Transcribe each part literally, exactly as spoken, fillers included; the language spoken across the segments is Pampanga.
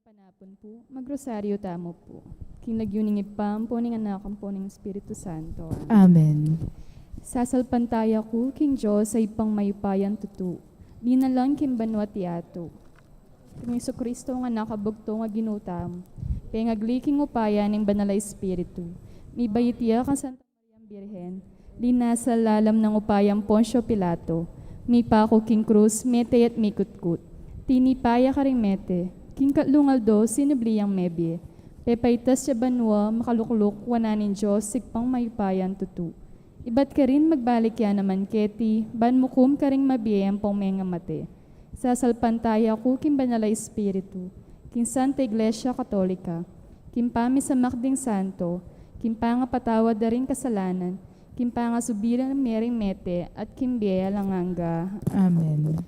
Panapun pu, magrosaryo tamu pu. King lagyu ning Ibpa, ampo ning Anak, ampo ning Espiritu Santo. Amen. Sasalpantaya ku king Dios a Ibpang mayupayang tutu, linalang king banua't yatu. King Jesucristo a Anak a bugtung a Ginu tamu, pengagli king upaya ning Banal a Espiritu, mibait ya kang Santa Mariang Birhen, linasa lalam ning upayang Poncio Pilato, mipaku king krus, mete at mikutkut. Tinipa ya karing mete, king katlung aldo sinubli yang mebie, pepaitas ya banua, makalukluk wanan ning Dios Ibpang mayupayang tutu. Ibat karin magbalik ya naman keti, ban mukum karing mabie ampong mengamate. Sasalpantaya ku king Banal a Espiritu, king Santa Iglesia Katolika, king pamisamak ding santo, king pangapatawad da ring kasalanan, king pangasubli la mering mete, at king bie alang angga. Amen.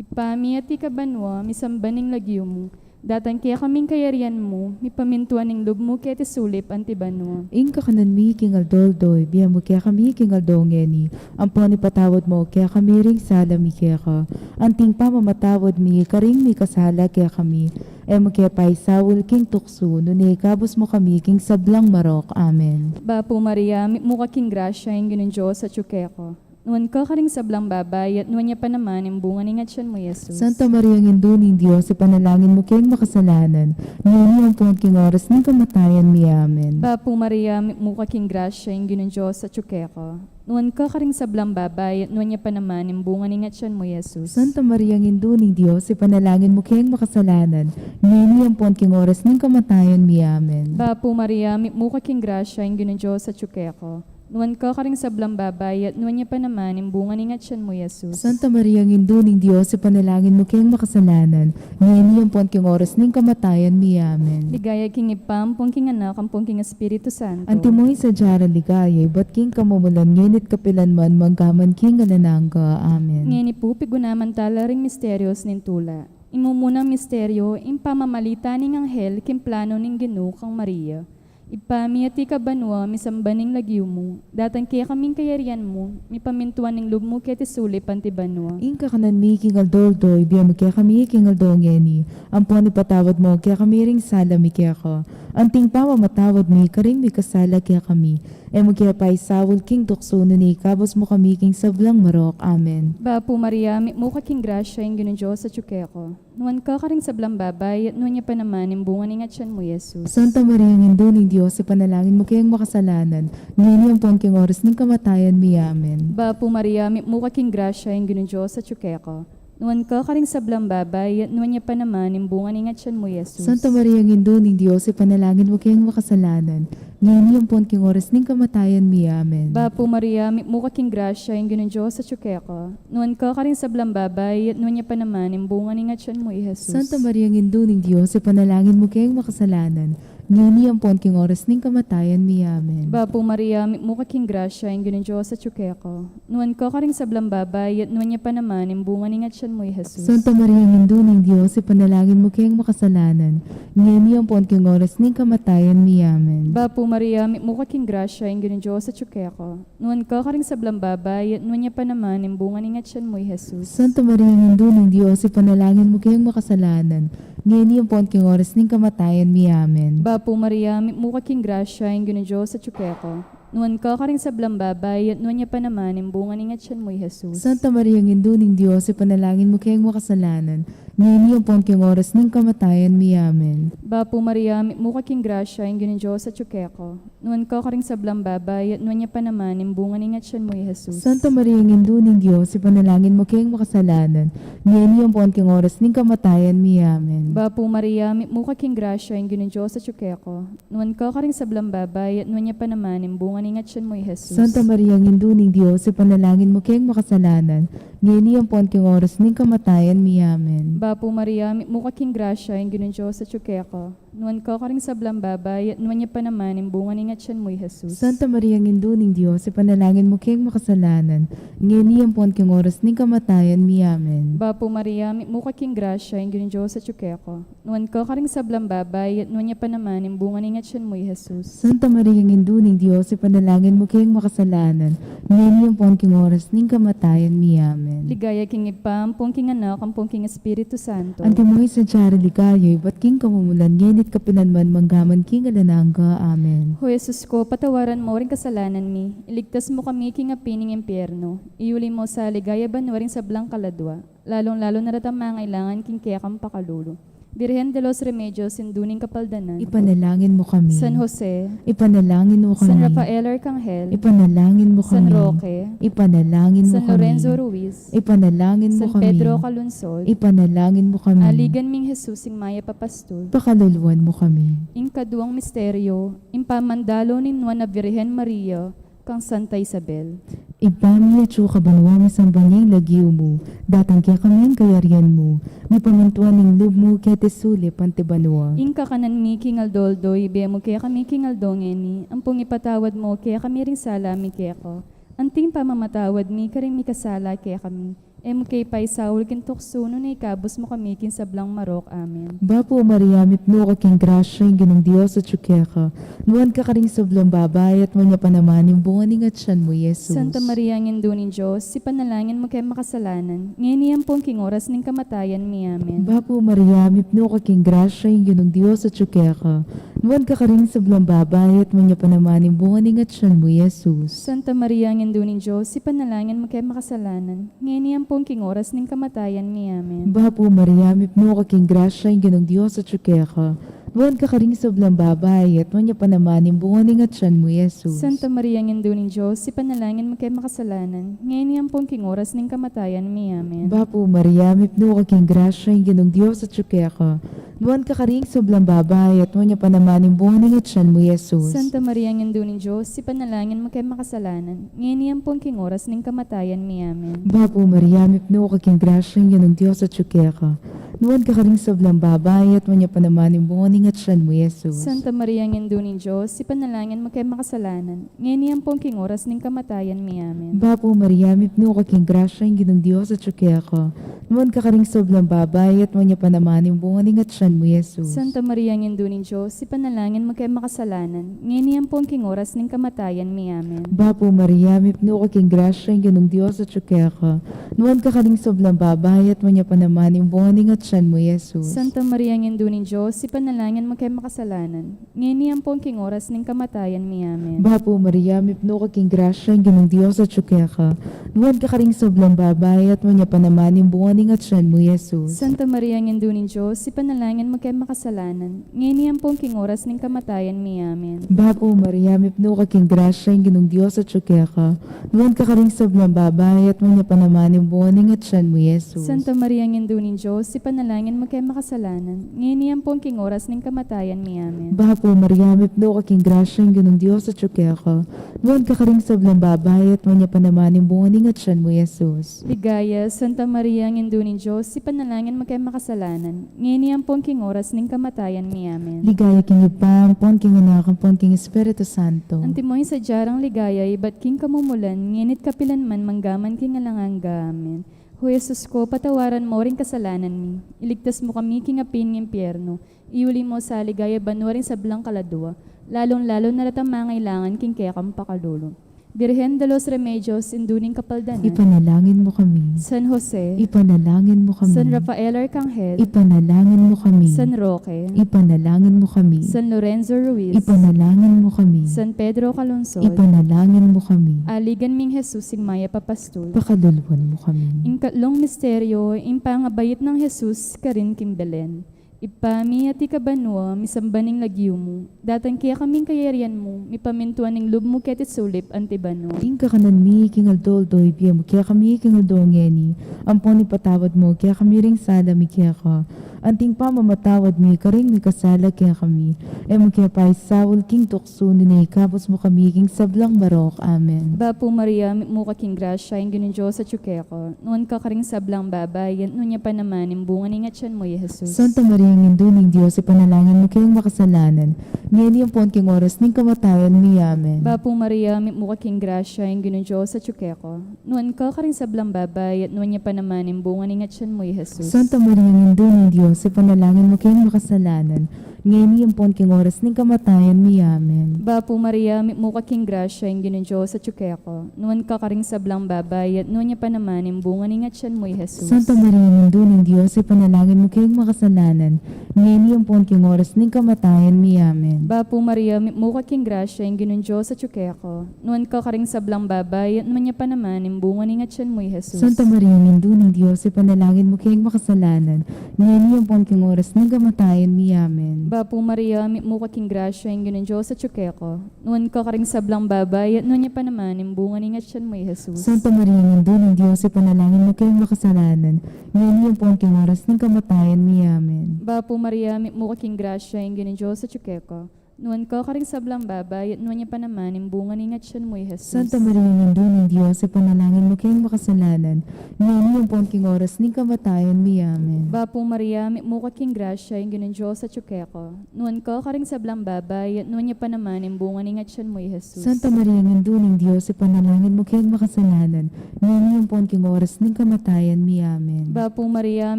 Ibpa mi, atiu ka banua, misamban ing lagyu mu, datang kekami ing kayarian mu, mipamintuan ing lub mu keti sulip anti banua. Ing kakanan mi king aldo-aldo, ibie mu kekami king aldo ngeni, ampon ipatawad mu kekami ring sala mi keka, anting pamamatawad mi karing mikasala kekami. E mu ke paisaul king tuksu, nune ikabus mu kami king sablang marok. Amen. Bapu Maria, mitmu ka king grasya, ing Ginung Dios atyu keka. Nuan ka karing sablang babai, at nuan ya pa naman ing bunga ning atyan mu, Jesus. Santa Mariang Indu ning Dios, ipanalangin mu keng makasalanan, ngeni ampon king oras ning kamatayan mi. Amen. Bapu Maria, mitmu ka king grasya, ing Ginung Dios atyu keka. Nuan ka karing sablang babai, at nuan ya pa naman ing bunga ning atyan mu, Jesus. Santa Mariang Indu ning Dios, ipanalangin mu keng makasalanan, ngeni ampon king oras ning kamatayan mi. Amen. Bapu Maria, mitmu ka king grasya, ing Ginung Dios atyu keka. Nuan ka karing sablang babai, at nuan ya pa naman ing bunga ning atyan mu, Jesus. Santa Mariang Indu ning Dios, ipanalangin mu keng makasalanan, ngeni ampon king oras ning kamatayan mi. Amen. Ligaya king Ibpa, ampon king Anak, ampon king Espiritu Santo. Antimo ing sadya rang ligaya, ibat king kamumulan, ngeni at kapilan man, mangga man king alang angga. Amen. Ngeni pu, pigunaman tala ring misterios ning tula. Ing mumunang misterio, ing pamamalita ning anghel king planu ning Ginu kang Maria. Ibpa mi, atiu ka banua, misamban ing lagyu mu, datang kekami ing kayarian mu, mipamintuan ing lub mu keti sulip anti banua. Ing kakanan mi king aldo-aldo, ibie mu kekami king aldo ngeni, ampon ipatawad mu kekami ring sala mi keka, anting pamamatawad mi karing mikasala kekami. E mu ke paisaul king tuksu, nune ikabus mu kami king sablang marok. Amen. Bapu Maria, mitmu ka king grasya, ing Ginung Dios atyu keka. Nuan ka karing sablang babai, at nuan ya pa naman ing bunga ning atyan mu, Jesus. Santa Mariang Indu ning Dios, ipanalangin mu keng makasalanan, ngeni ampon king oras ning kamatayan mi. Amen. Bapu Maria, mitmu ka king grasya, ing Ginung Dios atyu keka. Nuan ka karing sablang babai, at nuan ya pa naman ing bunga ning atyan mu, Jesus. Santa Mariang Indu ning Dios, ipanalangin mu keng makasalanan, ngeni ampon king oras ning kamatayan mi. Amen. Bapu Maria, mitmu ka king grasya, ing Ginung Dios atyu keka. Nuan ka karing sablang babai, at nuan ya pa naman ing bunga ning atyan mu, i Jesus. Santa Mariang Indu ning Dios, ipanalangin mu keng makasalanan, ngeni ampon king oras ning kamatayan mi. Amen. Bapu Maria, mitmu ka king grasya, ing Ginung Dios atyu keka. Nuan ka karing sablang babai, at nuan ya pa naman ing bunga ning atyan mu, i Jesus. Santa Mariang Indu ning Dios, ipanalangin mu keng makasalanan, ngeni ampon king oras ning kamatayan mi. Amen. Bapu Maria, mitmu ka king grasya, ing Ginung Dios atyu keka. Nuan ka karing sablang babai, at nuan ya pa naman ing bunga ning atyan mu, i Jesus. Santa Mariang Indu ning Dios, ipanalangin mu keng makasalanan, ngeni ampon king oras ning kamatayan mi. Amen. Bapu Maria, mitmu ka king grasya, ing Ginung Dios atyu keka. Nuan ka karing sablang babai, at nuan ya pa naman ing bunga ning atyan mu, i Jesus. Santa Mariang Indu ning Dios, ipanalangin mu keng makasalanan, ngeni ampon king oras ning kamatayan mi. Amen. Bapu Maria, mitmu ka king grasya, ing Ginung Dios atyu keka. Nuan ka karing sablang babai, at nuan ya pa naman ing bunga ning atyan mu, i Jesus. Santa Mariang Indu ning Dios, ipanalangin mu keng makasalanan, ngeni ampon king oras ning kamatayan mi. Amen. Bapu Maria, mitmu ka king grasya, ing Ginung Dios atyu keka. Nuan ka karing sablang babai, at nuan ya pa naman ing bunga ning atyan mu, i Jesus. Santa Mariang Indu ning Dios, ipanalangin mu keng makasalanan, ngeni ampon king oras ning kamatayan mi. Amen. Bapu Maria, mitmu ka king grasya, ing Ginung Dios atyu keka. Nuan ka karing sablang babai, at nuan ya pa naman ing bunga ning atyan mu, i Jesus. Santa Maria, Indu ning Dios, ipanalangin mu keng makasalanan, ngeni ampon king oras ning kamatayan mi. Amen. Bapu Maria, mitmu ka king grasya, ing Ginung Dios atyu keka. Nuan ka karing sablang babai, at nuan ya pa naman ing bunga ning atyan mu, i Jesus. Santa Maria, Indu ning Dios, ipanalangin mu keng makasalanan, ngeni ampon king oras ning kamatayan mi. Amen. Ligaya king Ibpa, ampon king Anak, ampon king Espiritu Santo. Antimo ing sadya ring ligaya, ibat king kamumulan, ngeni at kapilan man, mangga man king alang angga. Amen. O Jesus ko, patawaran mo ring kasalanan mi, iligtas mo kami king api ning impyerno, iuli mo sa ligaya banua ring sablang kaladua, lalung-lalu na retang mangailangan king kekang pakalulu. Virgen de los Remedios, Indu ning Kapaldanan. Ipanalangin mo kami. San Jose. Ipanalangin mo kami. San Rafael Arcangel. Ipanalangin mo kami. San Roque. Ipanalangin mo kami. San Lorenzo Ruiz. Ipanalangin mo kami. San Pedro Calungsod. Ipanalangin mo kami. Aligan ming Jesus, ing mayap a pastul. Pakaluluan mo kami. Ing kaduang misteryo, ing pamandalo ning Nuan a Virgen Maria kang Santa Isabel. Ibpa mi atsu ka banua, misamban ya ing lagyu mu, datang kekami ing kayarian mu, mipamintuan ing lub mu keti sulip anti banua. Ing kakanan mi king aldo-aldo, ibie mu kekami king aldo ngeni, ampon ipatawad mu kekami ring sala mi keka, anti ing pamamatawad mi karing mikasala kekami. E mu ke paisaul king tuksu, nune ikabus mu kami king sablang marok. Amen. Bapu Maria, mitmu ka king grasya, ing Ginung Dios atyu keka. Nuan ka karing sablang babai, at nuan ya pa naman ing bunga ning atyan mu, i Jesus. Santa Maria, Indu ning Dios, ipanalangin mu keng makasalanan, ngeni ampon king oras ning kamatayan mi. Amen. Bapu Maria, mitmu ka king grasya, ing Ginung Dios atyu keka. Nuan ka karing sablang babai, at nuan ya pa naman ing bunga ning atyan mu, i Jesus. Santa Maria, Indu ning Dios, ipanalangin mu keng makasalanan, ngeni ampon king oras ning kamatayan mi. Amen. Bapu Maria, mitmu ka king grasya, ing Ginung Dios atyu keka. Nuan ka karing sablang babai, at nuan ya pa naman ing bunga ning atyan mu, i Jesus. Santa Maria, Indu ning Dios, ipanalangin mu keng makasalanan, ngeni ampon king oras ning kamatayan mi. Amen. Bapu Maria, mitmu ka king grasya, ing Ginung Dios atyu keka. Nuan ka karing sablang babai, at nuan ya pa naman ing bunga ning atyan mu, i Jesus. Santa Maria, Indu ning Dios, ipanalangin mu keng makasalanan, ngeni ampon king oras ning kamatayan mi. Amen. Bapu Maria, mitmu ka king grasya, ing Ginung Dios atyu keka. Nuan ka karing sablang babai, at nuan ya pa naman ing bunga ning atyan mu, i Jesus. Santa Maria, Indu ning Dios, ipanalangin mu keng makasalanan, ngeni ampon king oras ning kamatayan mi. Amen. Bapu Maria, mitmu ka king grasya, ing Ginung Dios atyu keka. Nuan ka karing sablang babai, at nuan ya pa naman ing bunga ning atyan mu, i Jesus. Santa Maria, Indu ning Dios, ipanalangin mu keng makasalanan, ngeni ampon king oras ning kamatayan mi. Amen. Bapu Maria, mitmu ka king grasya, ing Ginung Dios atyu keka. Nuan ka karing sablang babai, at nuan ya pa naman ing bunga ning atyan mu, i Jesus. Santa Maria, Indu ning Dios, ipanalangin mu keng makasalanan, ngeni ampon king oras ning kamatayan mi. Amen. Bapu Maria, mitmu ka king grasya, ing Ginung Dios atyu keka. Nuan ka karing sablang babai, at nuan ya pa naman ing bunga ning atyan mu, i Jesus. Santa Maria, Indu ning Dios, ipanalangin mu keng makasalanan, ngeni ampon king oras ning kamatayan mi. Amen. Bapu Maria, mitmu ka king grasya, ing Ginung Dios atyu keka. Nuan ka karing sablang babai, at nuan ya pa naman ing bunga ning atyan mu, i Jesus. Santa Maria, Indu ning Dios, ipanalangin mu keng makasalanan, ngeni ampon king oras ning kamatayan mi. Amen. Bapu Maria, mitmu ka king grasya, ing Ginung Dios atyu keka. Nuan ka karing sablang babai, at nuan ya pa naman ing bunga ning atyan mu, i Jesus. Ligaya, Santa Maria, Indu ning Dios, ipanalangin mu keng makasalanan, ngeni ampon king oras ning kamatayan mi. Amen. Ligaya king Ibpa, ampon king Anak, ampon king Espiritu Santo. Antimo ing sadya rang ligaya, ibat king kamumulan, ngeni't kapilan man, manggaman king alang angga. Amen. O Jesus ko, patawaran mo ring kasalanan mi, iligtas mo kami king api ning impyerno, iuli mo sa ligaya banua ring sablang kaladua, lalung-lalu na retang mangailangan king kekang pakalulu. Virgen de los Remedios, Indu ning Kapaldanan. Ipanalangin mo kami. San Jose. Ipanalangin mo kami. San Rafael Arcangel. Ipanalangin mo kami. San Roque. Ipanalangin mo kami. San Lorenzo Ruiz. Ipanalangin mo kami. San Pedro Calungsod. Ipanalangin mo kami. Aligan ming Jesus, ing mayap a pastul. Pakaluluan mo kami. Ing katlung misteryo, ing pangabait nang Jesus karin king Belen. Ibpa mi, atiu ka banua, misamban ing lagyu mu, datang kekami ing kayarian mu, mipamintuan ing lub mu keti sulip anti banua. Ing kakanan mi king aldo-aldo, ibie mu kekami king aldo ngeni, ampon ipatawad mu kekami ring sala mi keka, anti ing pamamatawad mi karing mikasala kekami. E mu ke paisaul king tuksu, nune ikabus mu kami king sablang marok. Amen. Bapu Maria, mitmu ka king grasya, ing Ginung Dios atyu keka. Nuan ka karing sablang babai, at nuan ya pa naman ing bunga ning atyan mu, i Jesus. Santa Maria, Indu ning Dios, ipanalangin mu keng makasalanan, ngeni ampon king oras ning kamatayan mi. Amen. Bapu Maria, mitmu ka king grasya, ing Ginung Dios atyu keka. Nuan ka karing sablang babai, at nuan ya pa naman ing bunga ning atyan mu, i Jesus. Santa Maria, Indu ning Dios, ipanalangin mu keng makasalanan, ngeni ampon king oras ning kamatayan mi. Amen. Bapu Maria, mitmu ka king grasya, ing Ginung Dios atyu keka. Nuan ka karing sablang babai, at nuan ya pa naman ing bunga ning atyan mu, i Jesus. Santa Maria, Indu ning Dios, ipanalangin mu keng makasalanan, ngeni ampon king oras ning kamatayan mi. Amen. Bapu Maria, mitmu ka king grasya, ing Ginung Dios atyu keka. Nuan ka karing sablang babai, at nuan ya pa naman ing bunga ning atyan mu, i Jesus. Santa Maria, Indu ning Dios, ipanalangin mu keng makasalanan, ngeni ampon king oras ning kamatayan mi. Amen. Bapu Maria, mitmu ka king grasya, ing Ginung Dios atyu keka. Nuan ka karing sablang babai, at nuan ya pa naman ing bunga ning atyan mu, i Jesus. Santa Maria, Indu ning Dios, ipanalangin mu keng makasalanan, ngeni ampon king oras ning kamatayan mi. Amen. Bapu Maria, mitmu ka king grasya, ing Ginung Dios atyu keka. Nuan ka karing sablang babai, at nuan ya pa naman ing bunga ning atyan mu, i Jesus. Santa Maria, Indu ning Dios, ipanalangin mu keng makasalanan, ngeni ampon king oras ning kamatayan mi. Amen. Bapu Maria, mitmu ka king grasya, ing Ginung Dios atyu keka. Nuan ka karing sablang babai, at nuan ya pa naman ing bunga ning atyan mu, i Jesus. Santa Maria, Indu ning Dios, ipanalangin mu keng makasalanan, ngeni ampon king oras ning kamatayan mi. Amen. Bapu Maria,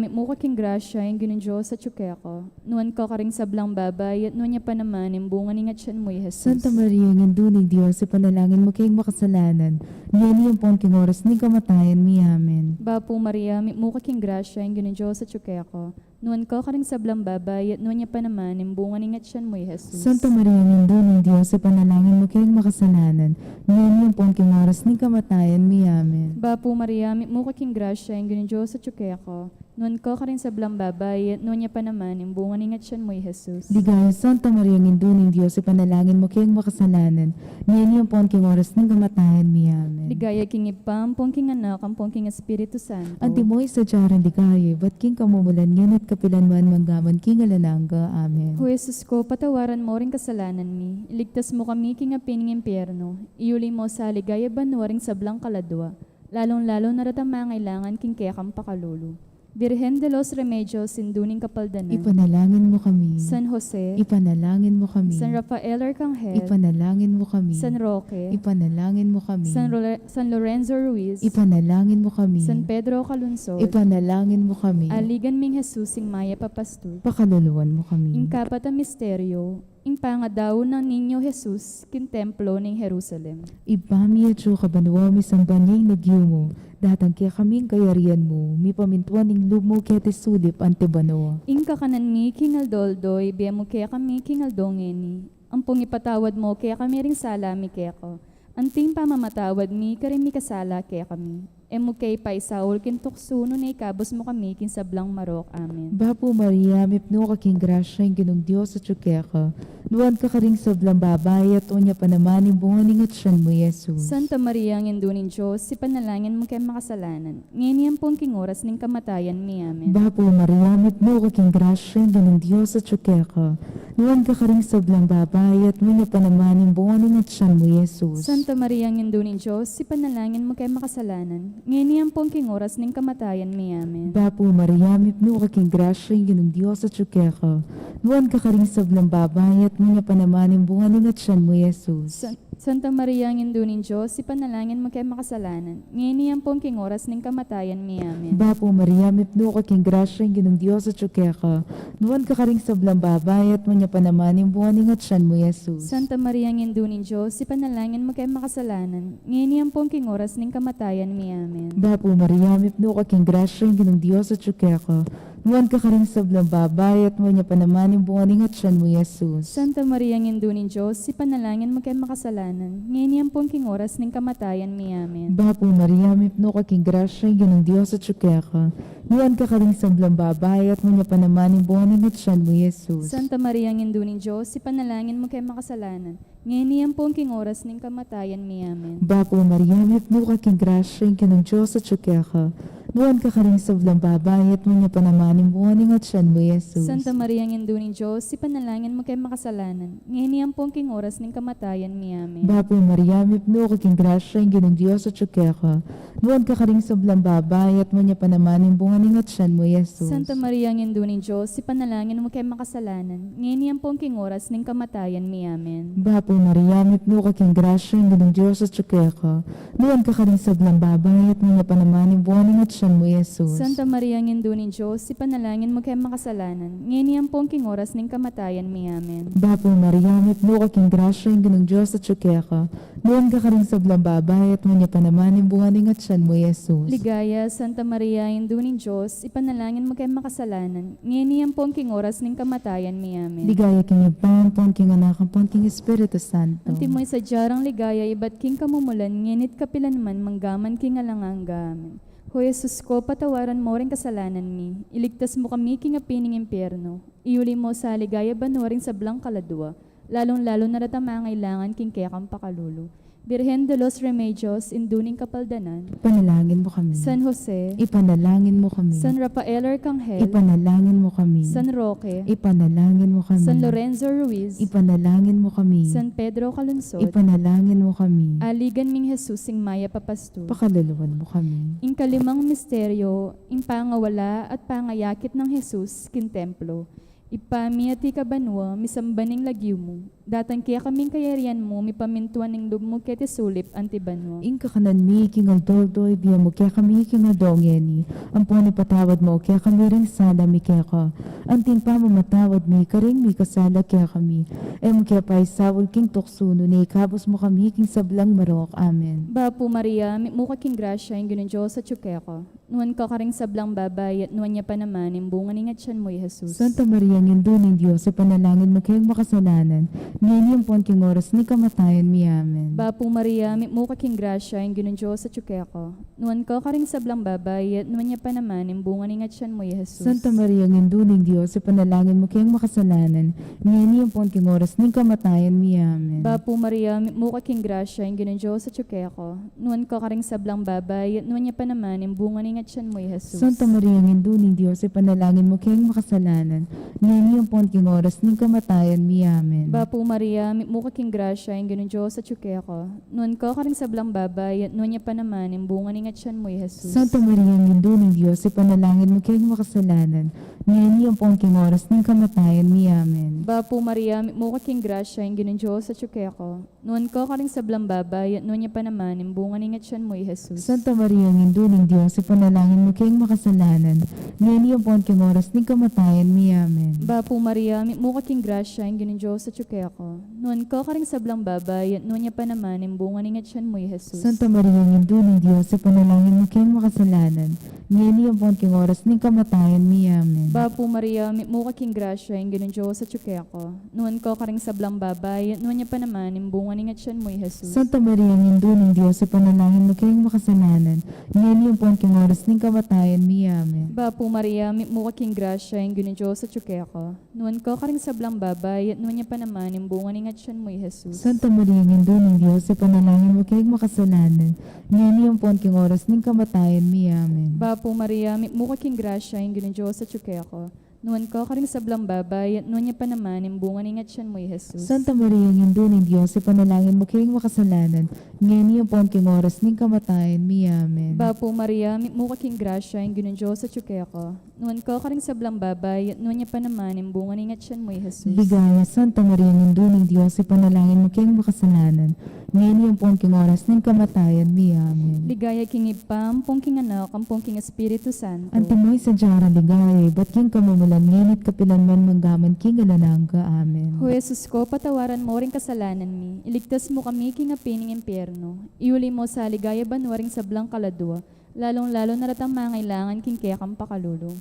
mitmu ka king grasya, ing Ginung Dios atyu keka. Nuan ka karing sablang babai, at nuan ya pa naman ing bunga ning atyan mu, i Jesus. Santa Maria, Indu ning Dios, ipanalangin mu keng makasalanan, ngeni ampon king oras ning kamatayan mi. Amen. Bapu Maria, mitmu ka king grasya, ing Ginung Dios atyu keka. Nuan ka karing sablang babai, at nuan ya pa naman ing bunga ning atyan mu, i Jesus. Santa Maria, Indu ning Dios, ipanalangin mu keng makasalanan, ngeni ampon king oras ning kamatayan mi. Amen. Bapu Maria, mitmu ka king grasya, ing Ginung Dios atyu keka. Nuan ka karing sablang babai, at nuan ya pa naman ing bunga ning atyan mu, i Jesus. Ligaya, Santa Maria, Indu ning Dios, ipanalangin mu keng makasalanan, ngeni ampon king oras ning kamatayan mi. Amen. Ligaya king Ibpa, ampon king Anak, ampon king Espiritu Santo. Antimo ing sadya rang ligaya, ibat king kamumulan, ngeni at kapilan man, mangga man king alang angga. Amen. O Jesus ko, patawaran mo ring kasalanan mi, iligtas mo kami king api ning impyerno, iyuli mo sa ligaya banua ring sablang kaladua, lalung-lalu na retang mangailangan king kekang pakalulu. Virgen de los Remedios, Indu ning Kapaldanan. Ipanalangin mo kami. San Jose. Ipanalangin mo kami. San Rafael Arcangel. Ipanalangin mo kami. San Roque. Ipanalangin mo kami. San Role-, San Lorenzo Ruiz. Ipanalangin mo kami. San Pedro Calungsod. Ipanalangin mo kami. Aligan ming Jesus, ing mayap a pastul. Pakaluluan mo kami. Ing kapat a misteryo, ing pangadaun nang Niño Jesus king templo ning Jerusalem. Ibpa mi, atsu ka banua, misamban ya ing lagyu mu, datang kekami ing kayarian mu, mipamintuan ing lub mu keti sulip anti banua. Ing kakanan mi king aldo-aldo, ibie mu kekami king aldo ngeni, ampong ipatawad mu kekami ring sala mi keka, anti ing pamamatawad mi karing mikasala kekami. E mu ke paisaul king tuksu, nune ikabus mu kami king sablang marok. Amen. Bapu Maria, mipnu ka king grasya, ing Ginung Dios atyu keka. Nuan ka karing sablang babai, at nuan ya pa naman ing bunga ning atyan mu, i Jesus. Santa Maria, Indu ning Dios, ipanalangin mu keng makasalanan, ngeni ampon king oras ning kamatayan mi. Amen. Bapu Maria, mipnu ka king grasya, ing Ginung Dios atyu keka. Nuan ka karing sablang babai, at nuan ya pa naman ing bunga ning atyan mu, i Jesus. Santa Maria, Indu ning Dios, ipanalangin mu keng makasalanan, ngeni ampon king oras ning kamatayan mi. Amen. Bapu Maria, mipnu ka king grasya, ing Ginung Dios atyu keka. Nuan ka karing sablang babai, at nuan ya pa naman ing bunga ning atyan mu, i Jesus. San-, Santa Maria, Indu ning Dios, ipanalangin mu keng makasalanan, ngeni ampon king oras ning kamatayan mi. Amen. Bapu Maria, mipnu ka king grasya, ing Ginung Dios atyu keka. Nuan ka karing sablang babai, at nuan ya pa naman ing bunga ning atyan mu, i Jesus. Santa Maria, Indu ning Dios, ipanalangin mu keng makasalanan, ngeni ampon king oras ning kamatayan mi. Amen. Bapu Maria, mipnu ka king grasya, ing Ginung Dios atyu keka. Nuan ka karing sablang babai, at nuan ya pa naman ing bunga ning atyan mu, i Jesus. Santa Maria, Indu ning Dios, ipanalangin mu keng makasalanan, ngeni ampon king oras ning kamatayan mi. Amen. Bapu Maria, mipnu ka king grasya, ing Ginung Dios atyu keka. Nuan ka karing sablang babai, at nuan ya pa naman ing bunga ning atyan mu, i Jesus. Santa Maria, Indu ning Dios, ipanalangin mu keng makasalanan, ngeni ampon king oras ning kamatayan mi. Amen. Bapu Maria, mipnu ka king grasya, ing Ginung Dios atyu keka. Nuan ka karing sablang babai, at nuan ya pa naman ing bunga ning atian mu, i Jesus. Santa Maria, Indu ning Dios, ipanalangin mu keng makasalanan, ngeni ampon king oras ning kamatayan mi. Amen. Bapu Maria, mipnu ka king grasya, ing Ginung Dios atyu keka. Nuan ka karing sablang babai, at nuan ya pa naman ing bunga ning atian mu, i Jesus. Santa Maria, Indu ning Dios, ipanalangin mu keng makasalanan, ngeni ampon king oras ning kamatayan mi. Amen. Bapu Maria, mipnu ka king grasya, ing Ginung Dios atyu keka. Nuan ka karing sablang babai, at nuan ya pa naman ing bunga ning atian mu, i Jesus. Santa Maria, Indu ning Dios, ipanalangin mu keng makasalanan, ngeni ampon king oras ning kamatayan mi. Amen. Bapu Maria, mipnu ka king grasya, ing Ginung Dios atyu keka. Nuan ka karing sablang babai, at nuan ya pa naman ing bunga ning atian mu, i Jesus. Ligaya, Santa Maria, Indu ning Dios, ipanalangin mu keng makasalanan, ngeni ampon king oras ning kamatayan mi. Amen. Ligaya king Ibpa, ampon king Anak, ampon king Espiritu Santo. Antimo ing sadya rang ligaya ibat king kamumulan, ngeni't kapilanman, manggaman king alang angga. Amen. O Jesus ko, patawaran mo ring kasalanan mi, iligtas mo kami king api ning impyerno, iuli mo sa ligaya banua ring sablang kaladua, lalung-lalu na retang mangailangan king kekang pakalulu. Birhen de los Remedios, Indu ning Kapaldanan. Ipanalangin mo kami. San Jose. Ipanalangin mo kami. San Rafael Arcangel. Ipanalangin mo kami. San Roque. Ipanalangin mo kami. San Lorenzo Ruiz. Ipanalangin mo kami. San Pedro Calungsod. Ipanalangin mo kami. Aligan ming Jesus, ing mayap a pastul. Pakaluluan mo kami. Ing kalimang misteryo, ing pangawala at pangayakit nang Jesus king templo. Ibpa mi, atiu ka banua, misamban ing lagyu mu. Datang kekami ing kayarian mu, mipamintuan ing lub mu keti sulip anti banua. Ing kakanan mi king aldo-aldo ibie mu kekami king aldo ngeni, ampon ipatawad mu kekami ring sala mi keka, anti ing pamamatawad mi karing mikasala kekami. E mu ke paisaul king tuksu, nune ikabus mu kami king sablang marok. Amen. Bapu Maria, mipnu ka king grasya, ing Ginung Dios atyu keka. Nuan ka karing sablang babai, at nuan ya pa naman ing bunga ning atian mu, i Jesus. Santa Maria, Indu ning Dios, ipanalangin mu keng makasalanan, ngeni ampon king oras ning kamatayan mi. Amen. Bapu Maria, mipnu ka king grasya, ing Ginung Dios atyu keka. Nuan ka karing sablang babai, at nuan ya pa naman ing bunga ning atian mu, i Jesus. Santa Maria, Indu ning Dios, ipanalangin mu keng makasalanan, ngeni ampon king oras ning kamatayan mi. Amen. Bapu Maria, mipnu ka king grasya, ing Ginung Dios atyu keka. Nuan ka karing sablang babai, at nuan ya pa naman ing bunga ning atian mu, i Jesus. Santa Maria, Indu ning Dios, ipanalangin mu keng makasalanan, ngeni ampon king oras ning kamatayan mi. Amen. Bapu Maria, mipnu ka king grasya, ing Ginung Dios atyu keka. Nuan ka karing sablang babai, at nuan ya pa naman ing bunga ning atian mu, i Jesus. Santa Maria, Indu ning Dios, ipanalangin mu keng makasalanan, ngeni ampon king oras ning kamatayan mi. Amen. Bapu Maria, mipnu ka king grasya, ing Ginung Dios atyu keka. Nuan ka karing sablang babai, at nuan ya pa naman ing bunga ning atian mu, i Jesus. Santa Maria, Indu ning Dios, ipanalangin mu keng makasalanan, ngeni ampon king oras ning kamatayan mi. Amen. Bapu Maria, mipnu ka king grasya, ing Ginung Dios atyu keka. Nuan ka karing sablang babai, at nuan ya pa naman ing bunga ning atian mu, i Jesus. Santa Maria, Indu ning Dios, ipanalangin mu keng makasalanan, ngeni ampon king oras ning kamatayan mi. Amen. Bapu Maria, mipnu ka king grasya, ing Ginung Dios atyu keka. Nuan ka karing sablang babai, at nuan ya pa naman ing bunga ning atian mu, i Jesus. Santa Maria, Indu ning Dios, ipanalangin mu keng makasalanan, ngeni ampon king oras ning kamatayan mi. Amen. Bapu Maria, mipnu ka king grasya, ing Ginung Dios atyu keka. Nuan ka karing sablang babai, at nuan ya pa naman ing bunga ning atian mu, i Jesus. Santa Maria, Indu ning Dios, ipanalangin mu keng makasalanan, ngeni ampon king oras ning kamatayan mi. Amen. Bapu Maria, mipnu ka king grasya, ing Ginung Dios atyu keka. Nuan ka karing sablang babai, at nuan ya pa naman ing bunga ning atian mu, i Jesus. Santa Maria, Indu ning Dios, ipanalangin mu keng makasalanan, ngeni ampon king oras ning kamatayan mi. Amen. Bapu Maria, mipnu ka king grasya, ing Ginung Dios atyu keka. Nuan ka karing sablang babai, at nuan ya pa naman ing bunga ning atian mu, i Jesus. Ligaya, Santa Maria, Indu ning Dios, ipanalangin mu keng makasalanan, ngeni ampon king oras ning kamatayan mi. Amen. Ligaya king Ibpa, ampon king Anak, ampon king Espiritu Santo. Antimo ing sadya rang ligaya ibat king kamumulan, ngeni't kapilanman, manggaman king alang angga. Amen. O Jesus ko, patawaran mo ring kasalanan mi, iligtas mu kami king api ning impyerno, iuli mo sa ligaya banua ring sablang kaladua, lalung-lalu na retang mangailangan king kekang pakalulu.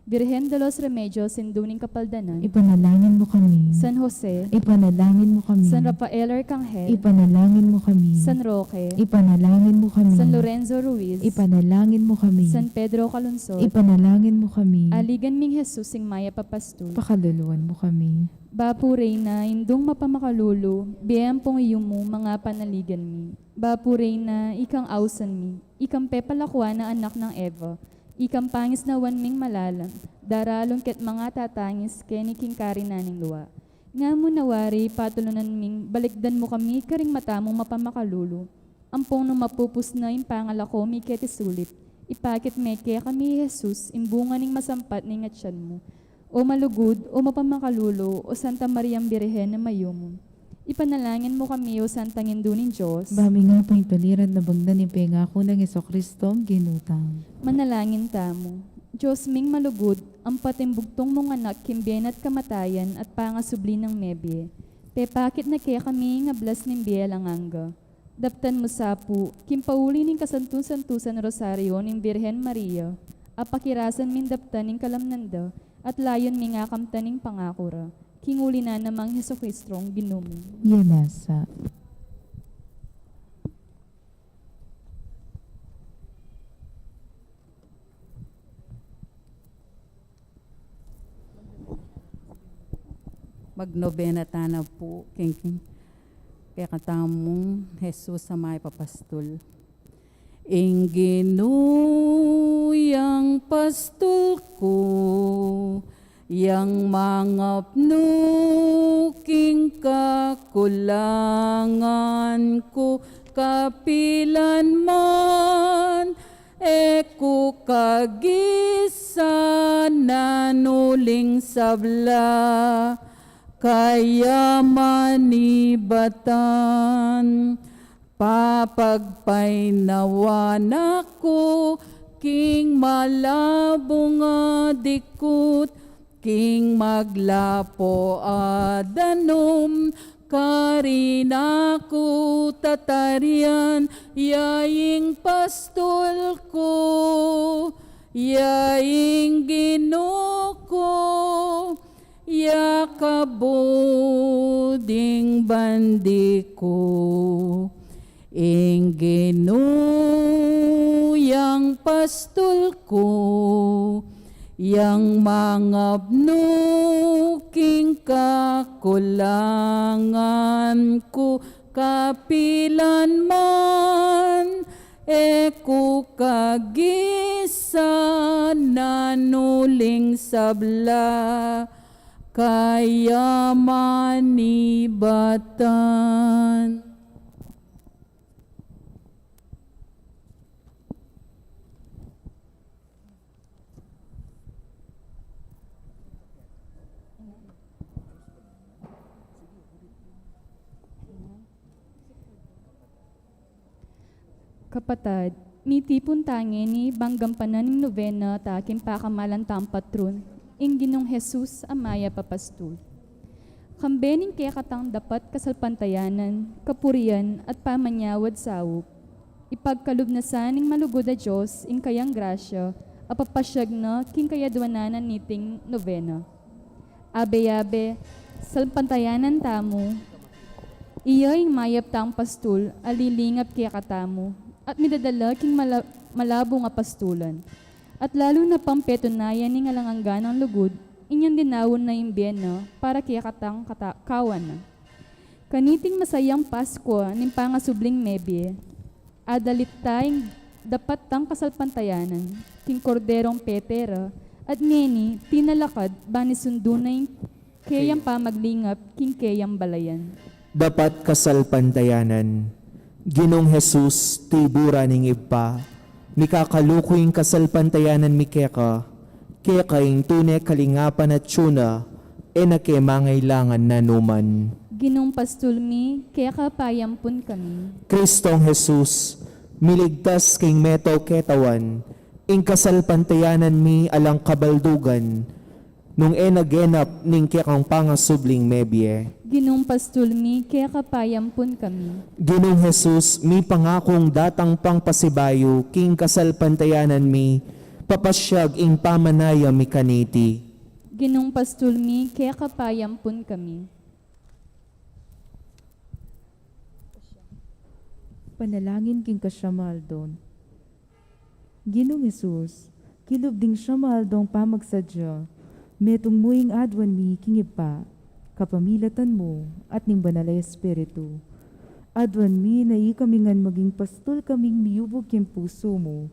Birhen de los Remedios, Indu ning Kapaldanan. Ipanalangin mo kami. San Jose. Ipanalangin mo kami. San Rafael Arcangel. Ipanalangin mo kami. San Roque. Ipanalangin mo kami. San Lorenzo Ruiz. Ipanalangin mo kami. San Pedro Calungsod. Ipanalangin mo kami. Aligan ming Jesus, ing mayap a pastul. Pakaluluan mo kami. Bapu Reyna, Indung mapamakalulu, bie ampong yumu, manga panaligan mi. Bapu Reyna, ikang ausan mi, ikang pepalakuan a anak nang Eva, ikang pangisnawan ming malalam, daralung ket mangatatangis keni king karinan ning lua. Nga mu na wari, patulunan ming balikdan mu kami karing mata mung mapamakalulu. Ampong nung mapupus na ing pangalako mi keti sulip, ipakit me kekami i Jesus, ing bunga ning masampat ning atian mu. O malugud, o mapamakalulu, o Santa Mariang Birhen a mayumu, ipanalangin mu kami, o Santang Indu ning Dios, ba mi ngan patuliran na bangnan ing pengaku nang Jesucristong Ginu tang. Manalangin tamu. Dios ming malugud, ampat ing bugtung mung Anak king bie na at kamatayan at pangasubli nang mebie, pepakit na kekami ing ablas ning bie alang angga. Daptan mu sa pu, king pauli ning kasantu-santusan Rosario ning Birhen Maria, apakirasan ming daptan ing kalamnan da, at layun ming akamtan ing pangaku ra, king uli na namang Jesucristong Ginu mi. Yan nasa. Magnobena tana pu king, king kekatamung Jesus a mayap a pastul. Ing Ginu yang pastul ku, yang mangapnu king kakulangan ku, kapilan man e ku kagisan uling sabla, kayaman ibatan. Papagpaynawan aku king malabung a dikut, king maglapo a danum, karin aku tatarian, ya ing pastul ku, ya ing Ginu ku, ya kabud ing bandi ku. Ing Ginu yang pastul ku, yang mangapnu king kakulangan ku, kapilan man e ku kagisan uling sabla, kayaman ibatan. Kapatad, mitipun ta ngeni bang gampanan ing nobena ta king pakamalan tang patron, ing Ginung Jesus a mayap a pastul. Kambe ning kekatang dapat kasalpantayanan, kapurian, at pamanyawad saup, ipagkalub na sa ning malugud a Dios ing kayang grasya a papasiag na king kayadwanan na niting nobena. Abe-abe, salpantayanan tamu, iya ing mayap tang pastul a lilingap kekatamu, at midadala king mala-, malabung a pastulan. At lalu na pang petunayan ning alang angga nang lugud, inyang dinaun na ing bie na para kekatang kata-, kawan na. Kaniting masayang Paskua ning pangasubling mebie, adalit ta ing dapat tang kasalpantayanan king Korderong pete ra, at ngeni, tinalakad, ban isundu na ing keyang pamaglingap king keyang balayan. Dapat kasalpantayanan. Ginung Jesus, tibu ra ning Ibpa, mikakaluku ing kasalpantayanan mi keka, keka ing tune kalingapan at tiyuna, e na ke mangailangan nanuman. Ginung pastul mi, keka payampun kami. Kristong Jesus, miligtas king meto ketawan, ing kasalpantayanan mi alang kabaldugan, nung e na genap ning kekang pangasubling mebie. Ginung pastul mi, keka payampun kami. Ginung Jesus, mipangakung datang pang pasibayu king kasalpantayanan mi, papasiag ing pamanaya mi kaniti. Ginung pastul mi, keka payampun kami. Panalangin king kasyam a aldo. Ginung Jesus, kilub ding siyam a aldong pamagsadya, metung mu ing aduan mi king Ibpa, kapamilatan mu, at ning Banal a Espiritu. Aduan mi na ikami ngan maging pastul kaming miyubug king pusu mu.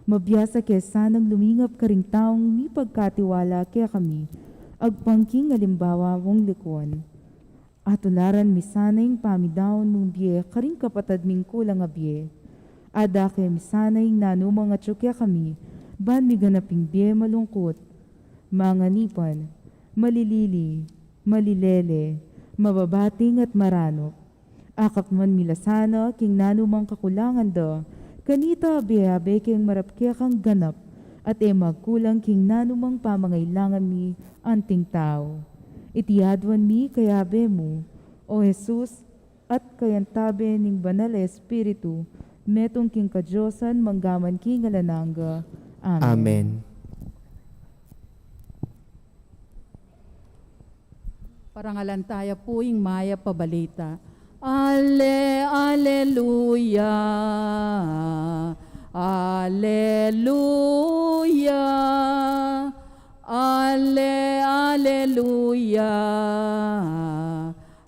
Mabiasa ke sanang lumingap karing taung mipagkatiwala kekami, agpang king alimbawa mung likuan. Atularan mi sana ing pamidaun mung bie karing kapatad ming kulang a bie. Adake mi sana ing nanumang atyu kekami, ban miganap ing bie malungkut, manganipan, malilili, malilele, mababating at maranup. Akapman mi la sana king nanumang kakulangan da, kanita abe-abe keng marap kekang ganap, at e magkulang king nanumang pamangailangan mi anting tau. Iti aduan mi kayabe mu, O Jesus, at kayantabe ning Banal a Espiritu, metung king kadiosan manggaman king alang angga. Amen. Amen. Parangalan taya pu ing Mayap a Balita. Ale, aleluya, aleluya, ale, aleluya,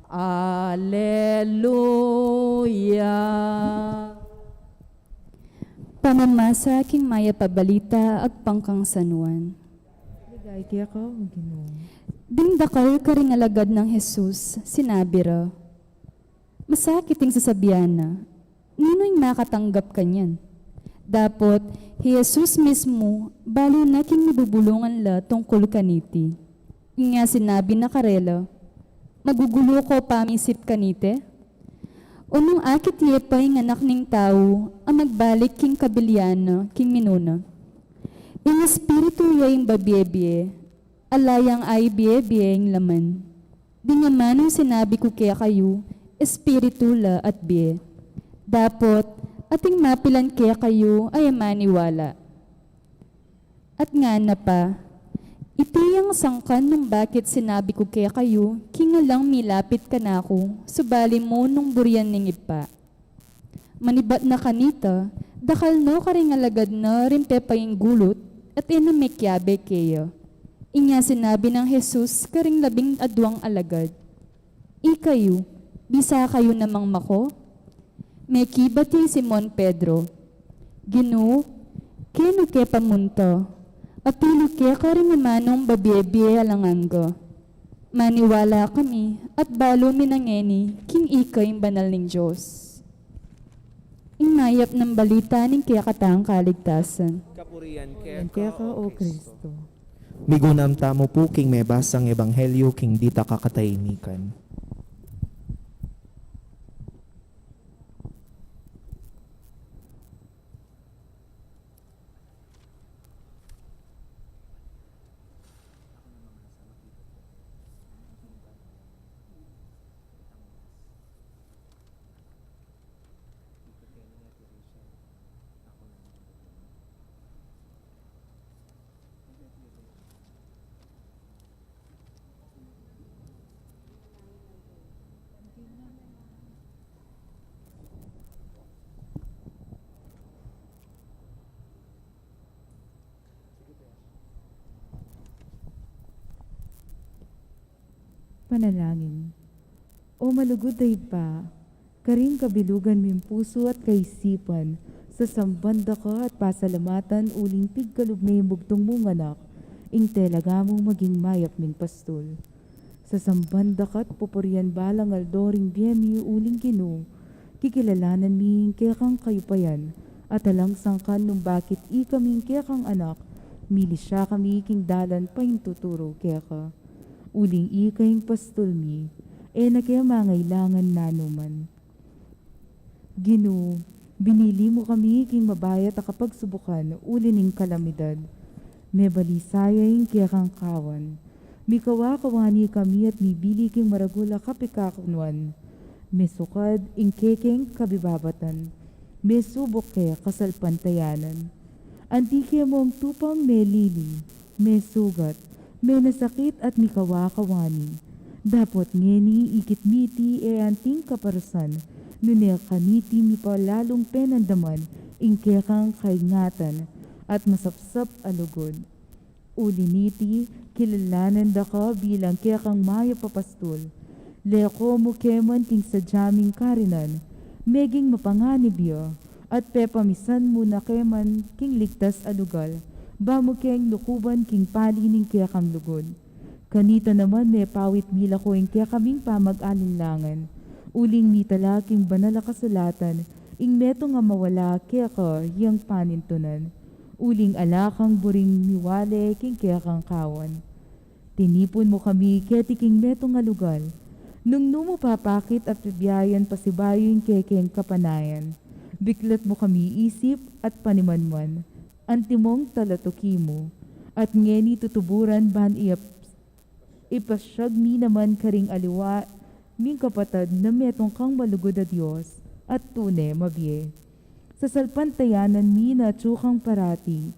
aleluya. Pamamasa king Mayap a Balita agpang kang San Juan. Ligaya keka, O Ginu. Ding dakal karing alagad nang Jesus, sinabi ra, "Masakit ing sasabian na, ninu ing makatanggap kanyan?" Dapot, hi Jesus mismu, balu na king mibubulungan la tungkul kaniti. Inya sinabi na karela, "Magugulu ko pamisip kaniti? O nung akit ye pa ing Anak ning Tau a magbalik king kabilian na king minuna? Ing espiritu ya ing babie-bie, ala yang aibie-bie ing laman. Ding amanung sinabi ku kekayu, espiritu la at bie. Dapot, ating mapilan kekayu a e maniwala." At ngana pa, "Iti yang sangkan nung bakit sinabi ku kekayu, king alang milapit kanaku, subali mu nung burian ning Ibpa." Manibat na kanita, dakal no karing alagad na ring pepayinggulut, at e na mekiabe keya. Inya sinabi nang Jesus karing labing aduang alagad, "Ikayu, bisa kayu namang mako?" Mekibat ya i Simon Pedro, "Ginu, kenu ke pamunta? Apilu ke karing amanung babie-bie alang angga. Maniwala kami at balu mi na ngeni king ika ing Banal ning Dios." Ing Mayap nang Balita ning kekatang kaligtasan. Kapurian keka, O Kristo. Migunam tamu pu king mebasang ebanghelyu king ditak a katahimikan. Panalangin. O malugud a Ibpa, karing kabilugan ming pusu at kaisipan, sasamban da ka at pasalamatan uling pigkalub me ing bugtung mung Anak, ing talaga mung maging mayap ming pastul. Sasamban da ka at pupurian balang aldo ring bie mi uling Ginu, kikilalanan mi ing kekang kayupayan, at alang sangkan nung bakit ikami ing kekang anak, milisya kami king dalan paintuturu keka. Uling ika ing pastul mi, e na ke mangailangan nanuman. Ginu, binili mu kami king mabayat a kapagsubukan uli ning kalamidad. Mebalisaya ing kekang kawan. Mikawa-kawani kami at mibili king maragul a kapikakunuan. Mesukad ing kekeng kabibabatan. Mesubuk ke kasalpantayanan. Anti ke mung tupang melili, mesugat, menasakit at mikawa-kawani. Dapot ngeni ikit mi iti e anting kaparusan, nune kaniti mipalalung penandaman ing kekang kaingatan at masapsap a lugud. Uli niti, kilalanan da ka bilang kekang mayap a pastul. Leko mu ke man king sadya ming karinan, meging mapanganib ya, at pepamisan mu na ke man king ligtas a lugal, ba mu keng lukuban king pali ning kekang lugud. Kanita naman mepawit mi la ko ing kekaming pamag-alinlangan, uling mitala king banal a kasulatan ing metung a mawala keka yang panintunan, uling ala kang buring miwale king kekang kawan. Tinipun mu kami keti king metung a lugal. Nung nu mu papakit at bibiayan pasibayu ing kekeng kapanayan, biklat mu kami isip at panimanman, antimong talatuki mu, at ngeni tutuburan ban iap-, ipasyag mi naman karing aliwa ming kapatad na metung kang malugud a Dios at tune mabie. Sasalpantayanan mi na atyu kang parati.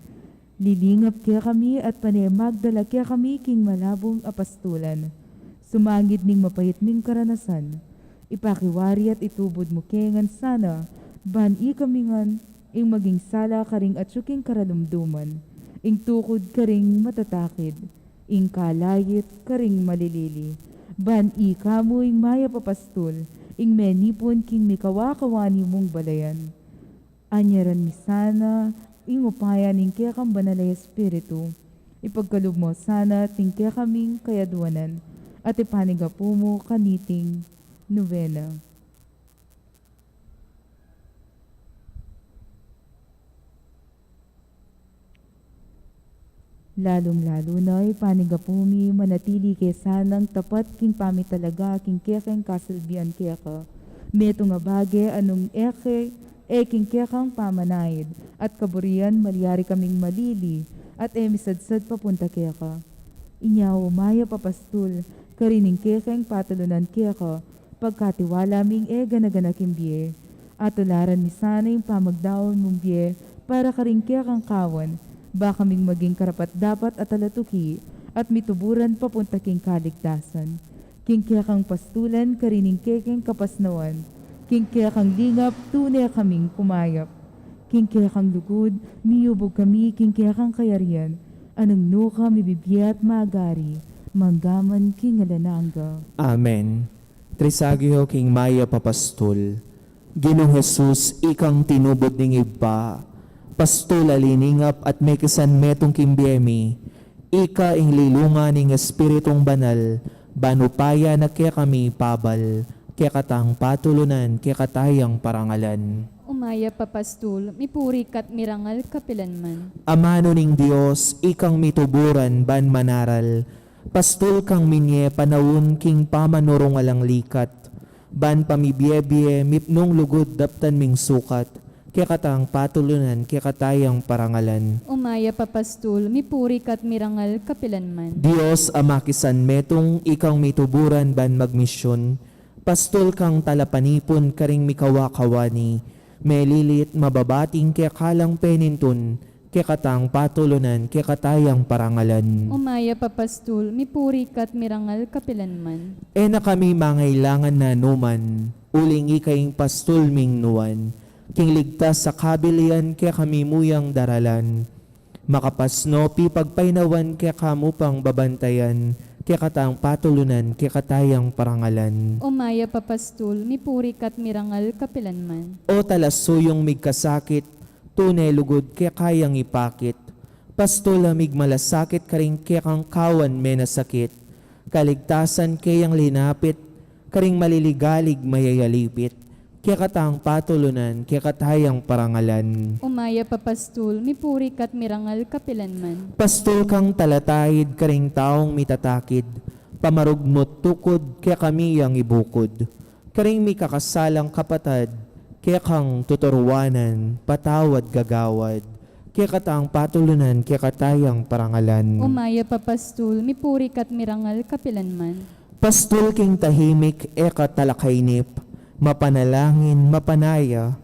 Lilingap kekami at pane magdala kekami king malabung a pastulan. Sumangid ning mapait ming karanasan, ipakiwari at itubud mu ke ngan sana, ban ikami ngan ing maging sala karing atyu king karalumduman, ing tukud karing matatakid, ing kalait karing malilili, ban ika mu ing mayap a pastul, ing menipun king mikawakawani mung balayan. Anyaran mi sana ing upaya ning kekang Banal a Espiritu, ipagkalub mu sana ating kekaming kayadwanan, at ipanigapu mu kaniting nobena. Lalung-lalu na, ipanigapu mi manatili ke sanang tapat king pamitalaga king kekeng kasilbian keka. Metung a bage a nung e ke, e king kekang pamanaid at kaburian, malyari kaming malili at e misadsad papunta keka. Inya, o mayap a pastul, karin ing kekeng patulunan keka, pagkatiwala ming e gana-gana king bie. Atularan mi sana ing pamagdaun mung bie para karing kekang kawan, ba kaming maging karapat-dapat a talatuki at mituburan papunta king kaligtasan. King kekang pastulan karin ing kekeng kapasnawan, king kekang lingap tune kaming kumayap. King kekang lugud, miyubug kami king kekang kayarian, a nung nu ka mibibie at magari, mangga man king alang angga. Amen. Trisagio king mayap a pastul. Ginung Jesus, ikang tinubud ning Ibpa, pastul a liningap at mekisan metung king bie mi, ika ing lilungan ning Espiritung Banal, ban upaya na kekami pabal, kekatang patulunan, kekatayang parangalan. O mayap a pastul, mipuri ka't mirangal kapilanman. Amanu ning Dios, ikang mituburan ban manaral, pastul kang minye panaun king pamanurung alang likat, ban pamibie-bie mipnung lugud daptan ming sukat, kekatang patulunan, kekatayang parangalan. O mayap a pastul, mipuri ka't mirangal kapilanman. Dios a makisan metung, ikang mituburan ban magmisyun, pastul kang talapanipun karing mikawakawani, melilit mababating kekalang penintun, kekatang patulunan, kekatayang parangalan. O mayap a pastul, mipuri ka't mirangal kapilanman. E na kami mangailangan na numan, uling ika ing pastul ming nuan, king ligtas a kabilian kekami mu yang daralan. Makapasno pipagpainawan keka mu pang babantayan, kekatang patulunan, kekatayang parangalan. O mayap a pastul, mipuri ka't mirangal kapilanman. O talasuyung migkasakit, tune lugud keka yang ipakit. Pastul a migmalasakit karing kekang kawan menasakit. Kaligtasan ke yang linapit, karing maliligalig mayayalipit. Kekatang patulunan, kekatayang parangalan. O mayap a pastul, mipuri ka't mirangal kapilanman. Pastul kang talataid karing taung mitatakid, pamarugmut tukud kekami yang ibukud. Karing mikakasalang kapatad, kekang tuturuanan, patawad gagawad, kekatang patulunan, kekatayang parangalan. O mayap a pastul, mipuri ka't mirangal kapilanman. Pastul king tahimik, e ka talakainip, mapanalangin, mapanaya,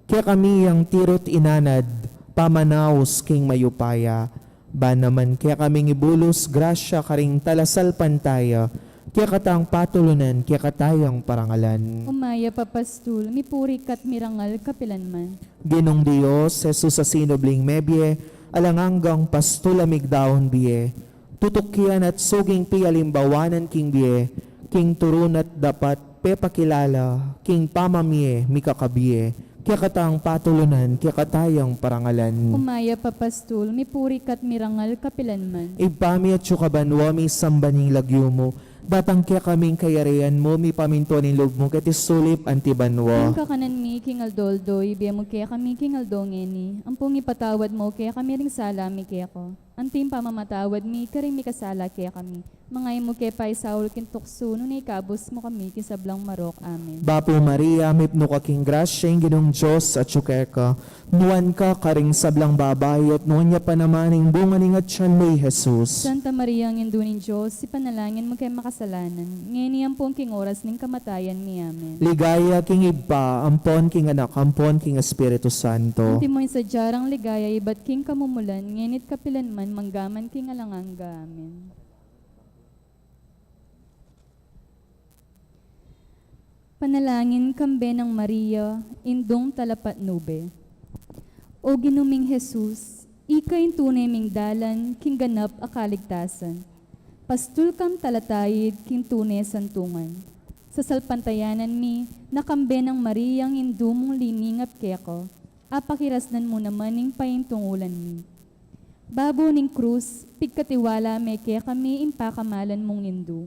kekami yang tiru't inanad, pamanaus king mayupaya, Ban naman kekaming ibulus grasya karing talasalpantaya, kekatang patulunan, kekatayang parangalan. O mayap a pastul, mipuri ka't mirangal kapilanman. Ginung Dios, Jesus a sinubling mebie, alang anggang pastul a migdaun bie, tutukian at suging pialimbawanan king bie, king turun at dapat, pepakilala king pamamie mikakabie, kekatang patulunan, kekatayang parangalan. O mayap a pastul, mipuri ka't mirangal kapilanman. Ibpa mi atsu ka banua, misamban ing lagyu mu, datang kekami ing kayarian mu, mipamintuan ing lub mu keti sulip anti banua. Ing kakanan mi king aldo-aldo, ibie mu kekami king aldo ngeni, ampong ipatawad mu kekami ring sala mi keka, anti ing pamamatawad mi karing mikasala kekami. Manga e mu ke paisaul king tuksu, nune ikabus mu kami king sablang marok. Amen. Bapu Maria, mipnu ka king grasya, ing Ginung Dios atsu keka. Nuan ka karing sablang babai, at nuan ya pa naman ing bunga ning atian mu, i Jesus. Santa Maria, Indu ning Dios, ipanalangin mu keng makasalanan, ngeni ampong king oras ning kamatayan mi. Amen. Ligaya king Ibpa, ampon king Anak, ampon king Espiritu Santo. Antimo ing sadya rang ligaya ibat king kamumulan, ngeni't kapilanman, manggaman king alang angga. Amen. Panalangin kambe nang Maria, Indung Talapatnube. O Ginu ming Jesus, ika ing tune ming dalan king ganap a kaligtasan. Pastul kang talataid king tune santungan. Sasalpantayanan mi na kambe nang Mariang Indu mung liningap keka, apakirasnan mu naman ing paintungulan mi. Babo ning krus, pigkatiwala me kekami ing pakamalan mung Indu.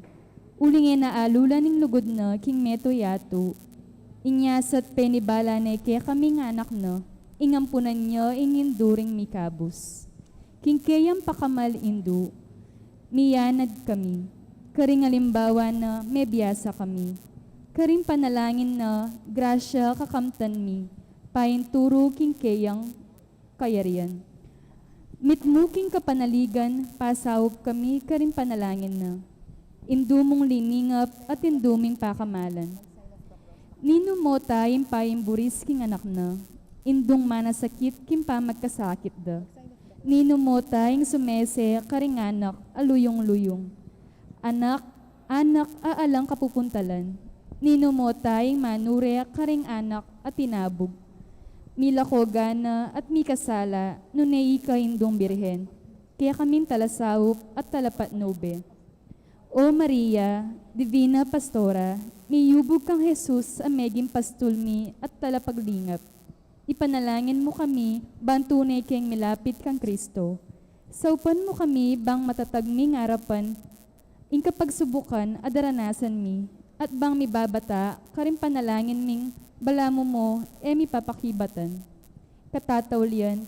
Uling e na alulan ing lugud na king metung yatu, inya sa't penibala ne kekami ing anak na, ing ampunan ya ing Indu ring mikabus. King keyang pakamal Indu, miyanad kami. Karing alimbawa na, mebiasa kami. Karing panalangin na, grasya kakamtan mi, painturu king keyang kayarian. Mitmu king kapanaligan, pasaup kami karing panalangin na, Indu mung liningap at Indu ming pakamalan. Ninu mo ta ing paimburis king anak na, Indung manasakit king pamagkasakit da. Ninu mo ta ing sumese karing anak a luyung-luyung. Anak, anak a alang kapupuntalan. Ninu mo ta ing manure karing anak a tinabug. Milako gana at mikasala, nune ika Indung Birhen, kekaming talasaup at talapatnube. O Maria, Divina Pastora, miyubug kang Jesus a meging pastul mi at talapaglingap. Ipanalangin mu kami, ban tune keng milapit kang Kristo. Saupan mu kami, bang matatag ming arapan ing kapagsubukan a daranasan mi, at bang mibabata karing panalangin ming balamu mo e mi papakibatan. Katataulian,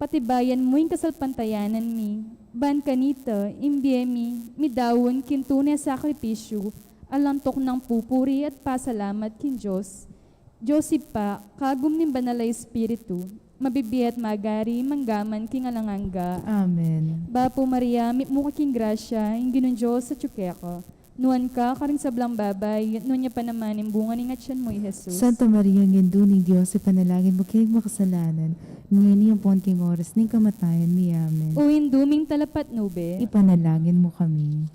patibayan mu ing kasalpantayanan mi, ban kanita ing bie mi midaun king tune a sakripisyu a alang tuknang pupuri at pasalamat king Dios, Dios Ibpa, kagum ning Banal a Espiritu, mabibie at magari, manggaman king alang angga. Amen. Bapu Maria, mipnu ka king grasya, ing Ginung Dios atyu keka. Nuan ka karing sablang babai, at nuan ya pa naman ing bunga ning atian mu, i Jesus. Santa Maria, Indu ning Dios, ipanalangin mu keng makasalanan, ngeni ampon king oras ning kamatayan mi. Amen. O Indu ming talapatnube, ipanalangin mu kami.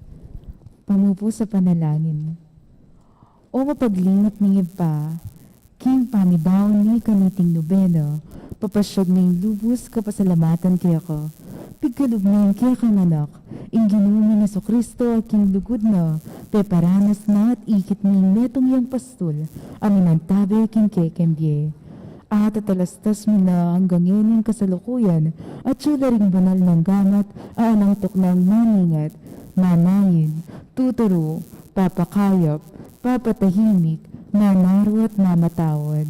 Pamupus a panalangin. O mapaglingap ming Ibpa, king pamibaon mi kaniting nobena, papasyag ming lubus kapasalamatan keka. Pigkalub ming kekang Anak, ing Ginu ming Jesucristo, a king lugud na, peparanas na at ikit ming metung yang pastul a minantabe king kekeng bie. At atalastas mi na anggang ngening kasalukuyan, atyu la ring banal nang gamat a alang tuknang maningat, mamayin, tuturu, papakayap, papatahimik, mamaru at mamatawad.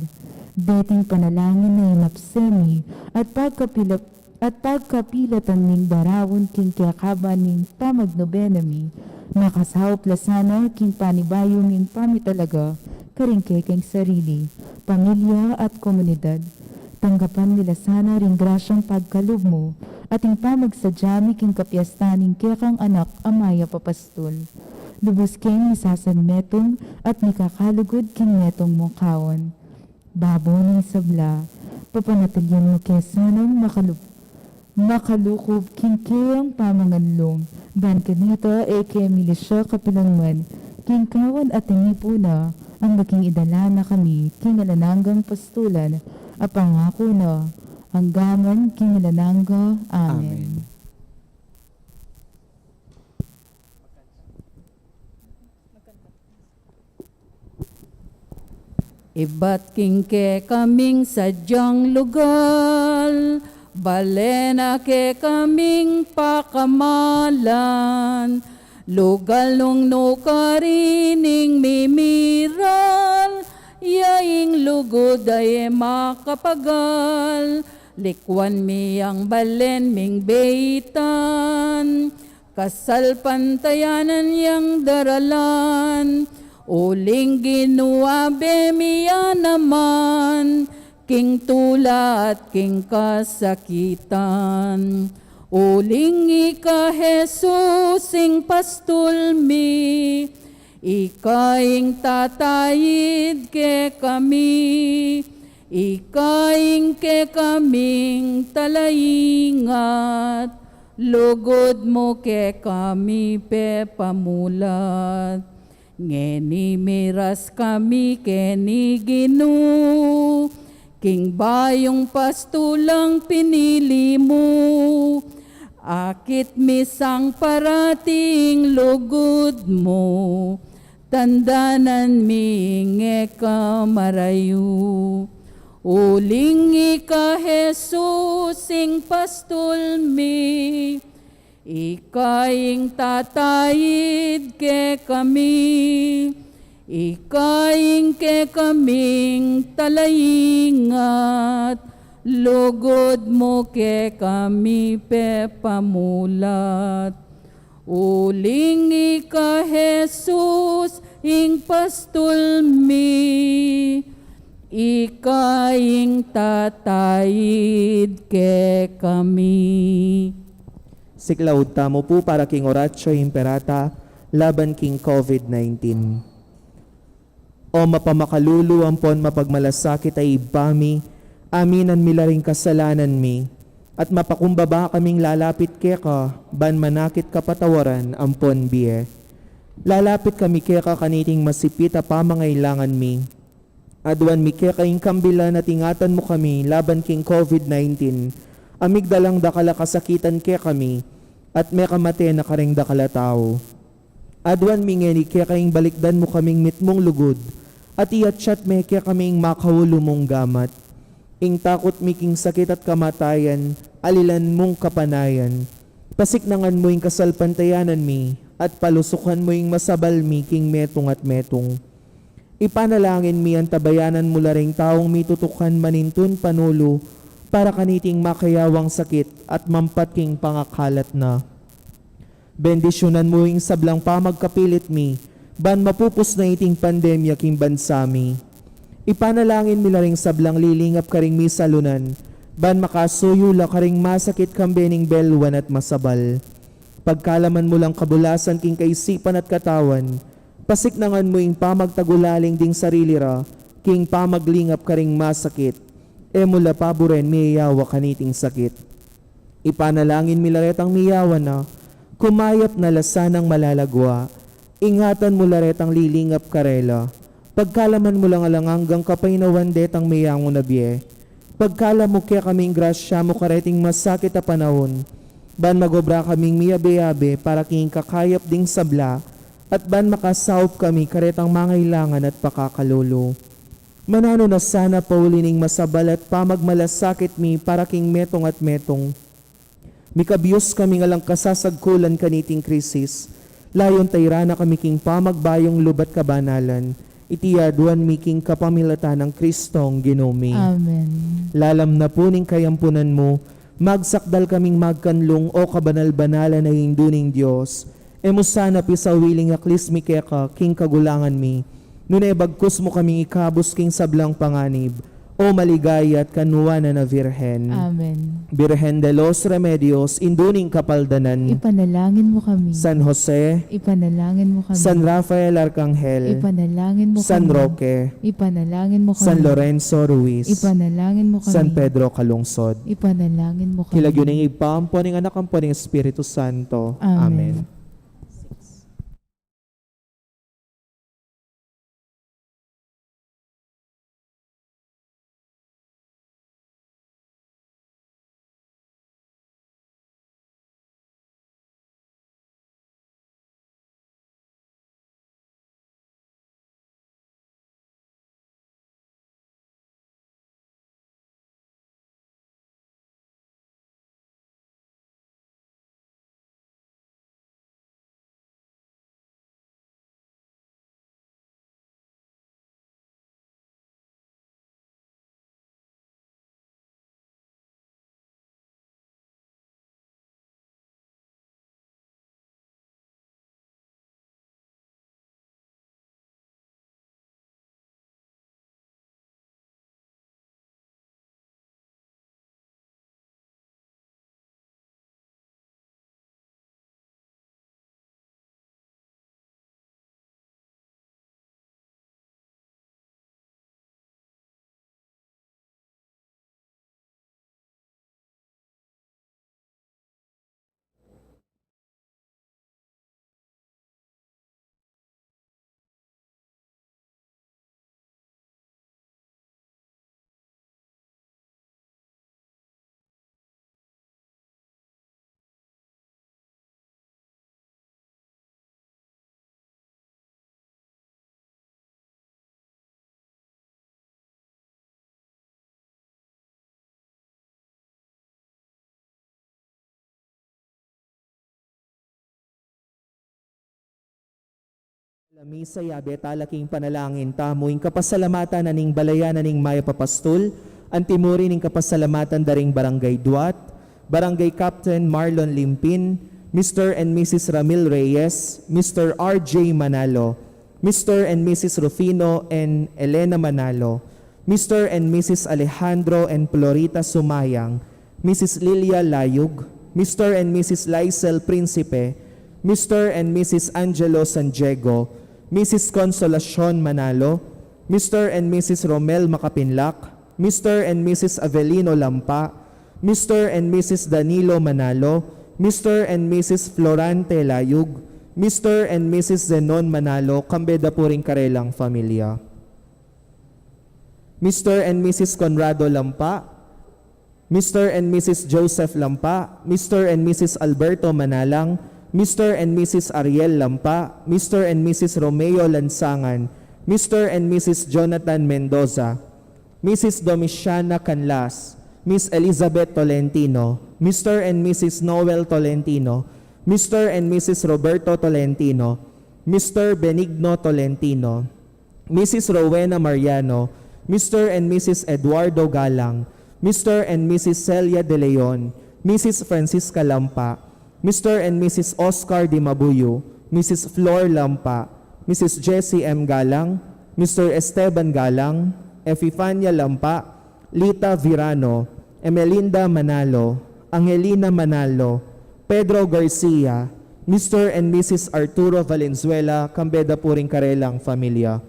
Deting panalangin a inapse mi at pagkapilap at pagkapilatan ming daraun king kekaban ning pamagnobena mi, makasaup la sana king panibayu ming pamitalaga karing kekeng sarili, pamilya at komunidad. Tanggapan mi la sana ring grasyang pagkalub mu at ing pamagsadya mi king kapiestan ning kekang Anak a mayap a pastul. Lubus keng misasanmetung at mikakalugud king metung mung kawan. Babo ning sabla, papanatilian mu ke sanang makalu-, makalukub king keyang pamanganlung, ban kanita e ke milisya kapilanman king kawan a tinipun na, angga king idala na kami king alang anggang pastulan a pangaku na, anggaman king alang angga. Amen. Amen. Ibat king kekaming sadyang lugal, bale na kekaming pakamalan, lugal nung nukarin ing mimiral, ya ing lugud a e makapagal, likuan mi yang balen ming beitan, kasalpantayanan yang daralan, uling Ginu abe mi ya naman, king tula at king kasakitan. Uling ika Jesus ing pastul mi, ika ing tatayid kekami, ika ing kekaming talaingat, lugud mu kekami pepamulat. Ngeni miras kami keni Ginu, king bayung pastulang pinili mu. Akit mi sang parati ing lugud mu, tandanan mi ing e ka marayu. Uling ika Jesus ing pastul mi, ika ing tatayid kekami, ika ing kekaming talaingat, lugud mu kekami pepamulat. Uling ika Jesus ing pastul mi, ika ing tatayid kekami. Siklaud tamu pu para king Oratio Imperata laban king COVID nineteen. O mapamakalulu ampon mapagmalasakit a Ibpa mi, aminan mi la ring kasalanan mi, at mapakumbaba kaming lalapit keka, ban manakit kapatawaran ampon bie. Lalapit kami keka kaniting masipit a pamangailangan mi. Aduan mi keka ing kambilan at ingatan mu kami laban king COVID nineteen, a migdalang dakal a kasakitan kekami, at mekamate na karing dakal a tau. Aduan mi ngeni keka ing balikdan mu kaming mitmung lugud, at iatsat me kekami ing makaulu mung gamat. Ing takut mi king sakit at kamatayan, alilan mung kapanayan. Pasiknangan mu ing kasalpantayanan mi, at palusukan mu ing masabal mi king metung at metung. Ipanalangin mi antabayanan mu la ring taung mitutukan manintun panulu para kaniting makayawang sakit at mampat king pangakalat na. Bendisyunan mu ing sablang pamagkapilit mi, ban mapupus na iting pandemya king bansa mi. Ipanalangin mi la ring sablang lilingap karing misalunan, ban makasuyu la karing masakit kambe ning belwan at masabal. Pagkalaman mu lang kabulasan king kaisipan at katawan, pasiknangan mu ing pamagtagulaling ding sarili ra, king pamaglingap karing masakit, e mu la paburen miyayawa kaniting sakit. Ipanalangin mi la retang miyawa na, kumayap na la sanang malagwa, ingatan mu la retang lilingap karela, pagkalaman mu lang alang anggang kapaynawan detang meyangu na bie. Pagkalub mu kekaming grasya mu kareting masakit a panaun, ban magobra kaming miyabe-yabe para king kakayap ding sabla, at ban makasaup kami karetang mangailangan at pakakalulu. Mananu na sana pauli ning masabal at pamagmalasakit mi para king metung at metung. Mikabyus kaming alang kasasagkulan kaniting krisis. Layun tairan na kami king pamagbayung lub at kabanalan. Iti aduan mi king kapamilatan nang Kristong Ginu mi. Amen. Lalam na pu ning kayampunan mu, magsakdal kaming magkanlung, o kabanal-banalan a Indu ning Dios. E mu sana pisawiling aklis mi keka king kagulangan mi, nune bagkus mu kaming ikabus king sablang panganib, o maligaya at kanuanan a Virgen. Amen. Virgen de los Remedios, Indu ning Kapaldanan. Ipanalangin mu kami. San Jose. Ipanalangin mu kami. San Rafael Arkanghel. Ipanalangin mu kami. San Roque. Ipanalangin mu kami. San Lorenzo Ruiz. Ipanalangin mu kami. San Pedro Calungsod. Ipanalangin mu kami. King lagyu ning Ibpa, ampo ning Anak, ampo ning Espiritu Santo. Amen. Amen. Misa, yabe tala king panalangin tamu ing kapasalamatan na ning balayan na ning Mayap a Pastul, anti mu rin ing kapasalamatan da ring Barangay Duat, Barangay Captain Marlon Limpin, Mister and Missus Ramil Reyes, Mister R J Manalo, Mister and Missus Rufino and Elena Manalo, Mister and Missus Alejandro and Florita Sumayang, Missus Lilia Layug, Mister and Missus Lysel Principe, Mister and Missus Angelo San Diego, Missus Consolacion Manalo, Mister and Missus Romel Makapinlak, Mister and Missus Avelino Lampa, Mister and Missus Danilo Manalo, Mister and Missus Florante Layug, Mister and Missus Zenon Manalo, kambe da pu ring karelang familia. Mister and Missus Conrado Lampa, Mister and Missus Joseph Lampa, Mister and Missus Alberto Manalang, Mister and Missus Ariel Lampa, Mister and Missus Romeo Lansangan, Mister and Missus Jonathan Mendoza, Missus Domiciana Canlas, Miss Elizabeth Tolentino, Mister and Missus Noel Tolentino, Mister and Missus Roberto Tolentino, Mister Benigno Tolentino, Missus Rowena Mariano, Mister and Missus Eduardo Galang, Mister and Missus Celia De Leon, Missus Francisca Lampa, Mister and Missus Oscar Dimabuyu, Missus Flor Lampa, Missus Jessie M Galang, Mister Esteban Galang, Epifania Lampa, Lita Virano, Emelinda Manalo, Angelina Manalo, Pedro Garcia, Mister and Missus Arturo Valenzuela, kambe da pu ring karelang familia.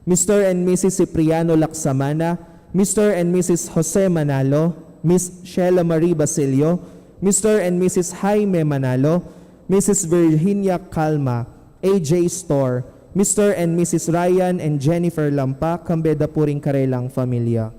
Mister and Missus Cipriano Laksamana, Mister and Missus Jose Manalo, Miss Sheila Marie Basilio, Mister and Missus Jaime Manalo, Missus Virginia Calma, A J Store, Mister and Missus Ryan and Jennifer Lampa, kambe da pu ring karelang familia.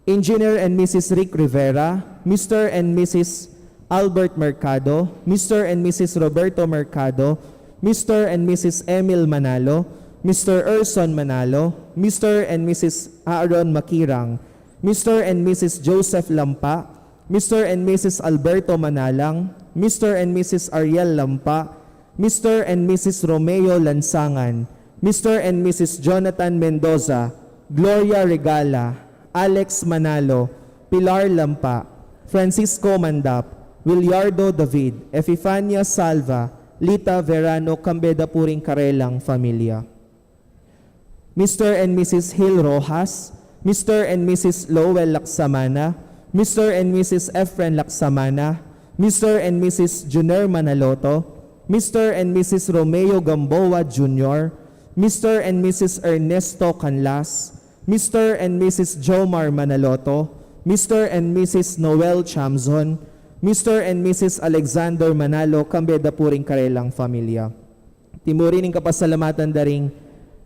Engineer and Missus Rick Rivera, Mister and Missus Albert Mercado, Mister and Missus Roberto Mercado, Mister and Missus Emil Manalo, Mister Erson Manalo, Mister and Missus Aaron Makirang, Mister and Missus Joseph Lampa, Mister and Missus Alberto Manalang, Mister and Missus Ariel Lampa, Mister and Missus Romeo Lansangan, Mister and Missus Jonathan Mendoza, Gloria Regala, Alex Manalo, Pilar Lampa, Francisco Mandap, Willardo David, Epifania Salva, Lita Verano, kambe da pu ring karelang familia. Mister and Missus Hill Rojas, Mister and Missus Lowell Laksamana, Mister and Missus Efren Laksamana, Mister and Missus Juner Manaloto, Mister and Missus Romeo Gamboa Junior, Mister and Missus Ernesto Canlas, Mister and Missus Jomar Manaloto, Mister and Missus Noel Chamzon, Mister and Missus Alexander Manalo, kambe da pu ring karelang familia. Timurin ing kapasalamatan da ring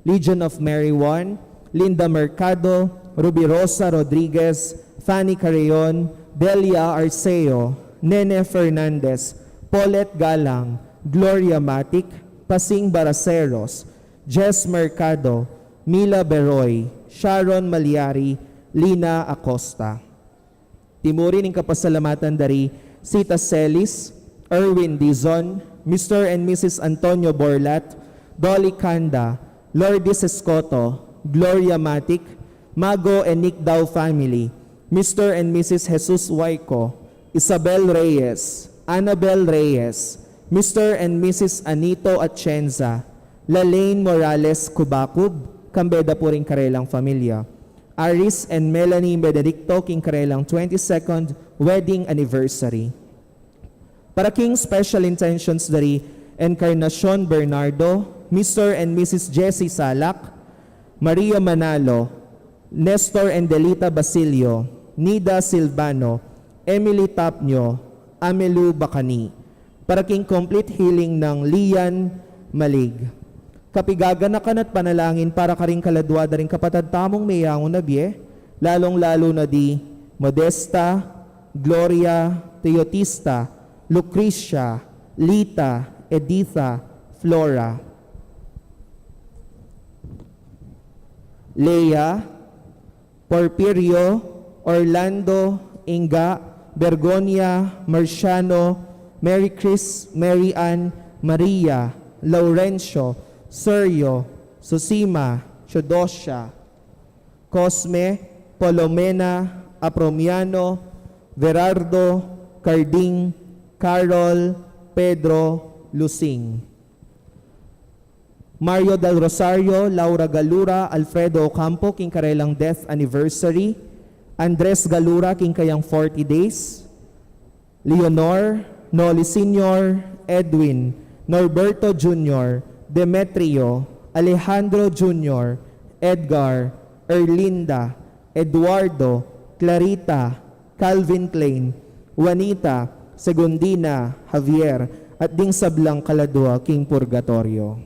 Legion of Mary One, Linda Mercado, Ruby Rosa Rodriguez, Fanny Carreon, Delia Arceo, Nene Fernandez, Paulette Galang, Gloria Matic, Pasing Baraceros, Jess Mercado, Mila Beroy, Sharon Maliari, Lina Acosta. Timurin ing kapasalamatan da ri Sita Celis, Erwin Dizon, Mister and Missus Antonio Borlat, Dolly Canda, Lourdes Escoto, Gloria Matic, Mago and Nick Dao family, Mister and Missus Jesus Huayco, Isabel Reyes, Annabel Reyes, Mister and Missus Anito Atienza, Lalaine Morales Cubacub, kambe da pu ring karelang familia. Aris and Melanie Benedicto, king karelang twenty-second wedding anniversary. Para king special intentions da ri Encarnacion Bernardo, Mister and Missus Jessie Salak, Maria Manalo, Nestor and Delita Basilio, Nida Silvano, Emily Tapnio, Amelu Bacani. Para king complete healing nang Lian Malig. Kapigaganakan at panalangin para karing kaladua da ring kapatad tamung meyangu na bie, lalung-lalu na di Modesta, Gloria, Teotista, Lucrecia, Lita, Editha, Flora, Lea, Porfirio, Orlando, Inga, Bergonia, Marciano, Mary Chris, Mary Ann, Maria, Laurencio, Sergio, Susima, Theodosia, Cosme, Polomena, Apromiano, Verardo, Carding, Carol, Pedro, Lusing. Mario del Rosario, Laura Galura, Alfredo Ocampo, king karelang death anniversary, Andres Galura, king kayang forty days, Leonor, Noli Senior, Edwin, Norberto Junior, Demetrio, Alejandro Junior, Edgar, Erlinda, Eduardo, Clarita, Calvin Klein, Juanita, Segundina, Javier, at ding sablang kaladua king purgatoryo.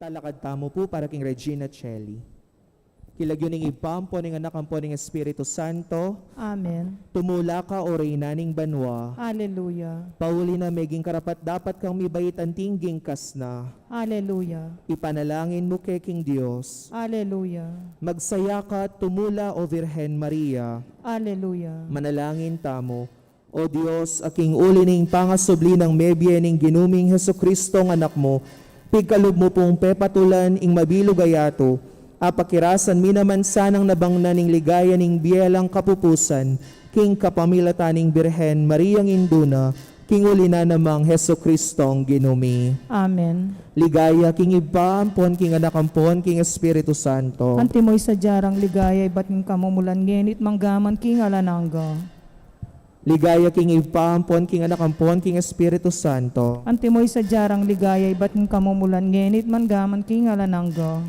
Talakad tamu pu para king Regina Coeli. King lagyu ning Ibpa, ampo ning Anak, ampo ning Espiritu Santo. Amen. Tumula ka, O Reyna ning banua. Aleluya. Pauli na, meging karapat-dapat kang mibait anting gingkas na. Aleluya. Ipanalangin mu ke king Dios. Aleluya. Magsaya ka at tumula, O Virgen Maria. Aleluya. Manalangin tamu. O Dios, a king uli ning pangasubli nang mebie ning Ginu ming Jesucristo a Anak mu, pigkalub mu pung pepatulan ing mabilug a yatu, apakirasan mi naman sanang nabangnan ing ligaya ning bie alang kapupusan, king kapamilatan ning Birhen Mariang Indu na, king uli na namang Jesucristong Ginu mi. Amen. Ligaya king Ibpa, ampon king Anak, ampon king Espiritu Santo. Antimo ing sadya rang ligaya ibat king kamumulan, ngeni't manggaman king alang angga. Ligaya king Ibpa, ampon king Anak, ampon king Espiritu Santo. Antimo ing sadya rang ligaya ibat king kamumulan, ngeni't manggaman king alang angga.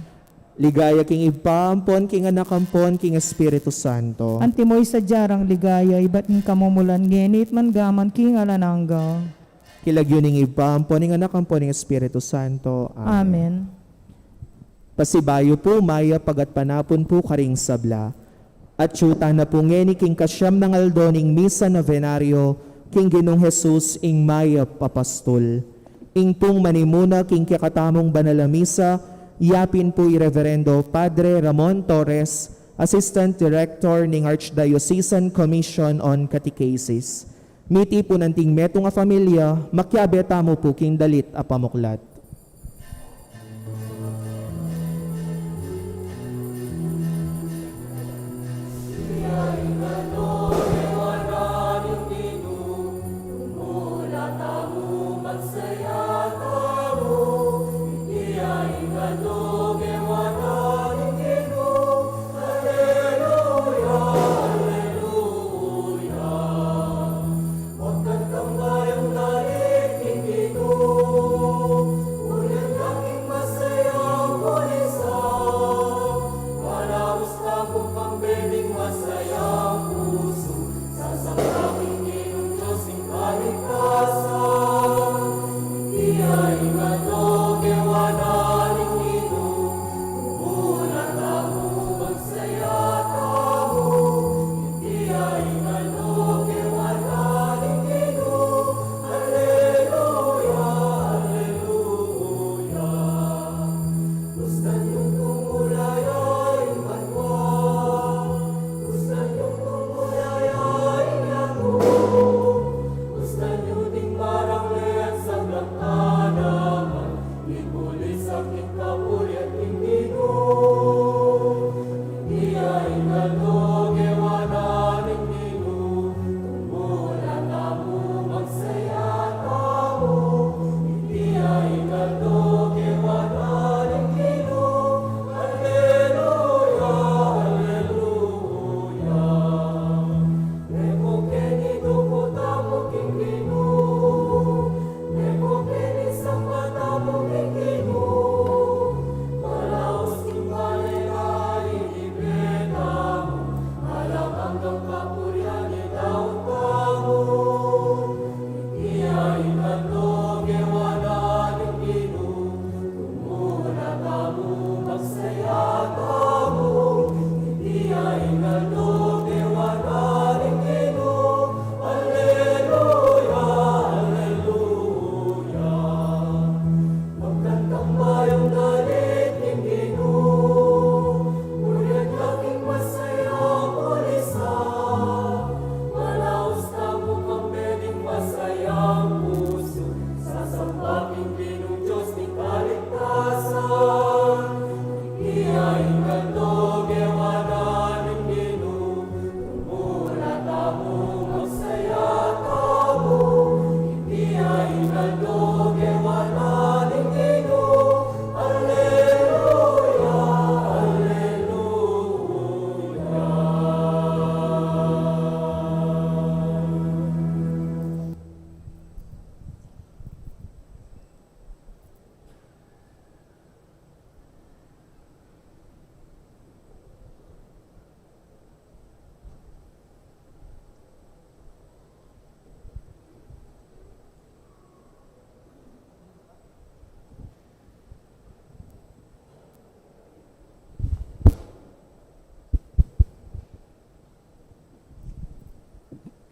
Ligaya king Ibpa, ampon king Anak, ampon king Espiritu Santo. Antimo ing sadya rang ligaya ibat king kamumulan, ngeni't manggaman king alang angga. King lagyu ning Ibpa, ampon ning Anak, ampon ning Espiritu Santo. Amen. Amen. Pasibayu pu, mayap a gatpanapun pu karing sabla. Atyu tana pu ngeni king kasiam nang aldo ning Misa Novenario king Ginung Jesus ing Mayap a Pastul. Ing pung manimuna king kekatamung banal a misa, yapin pu i Reverendo Padre Ramon Torres, Assistant Director ning Archdiocesan Commission on Catechesis. Miti pu nanting metung a familia, makiabe tamu pu king dalit a pamuklat.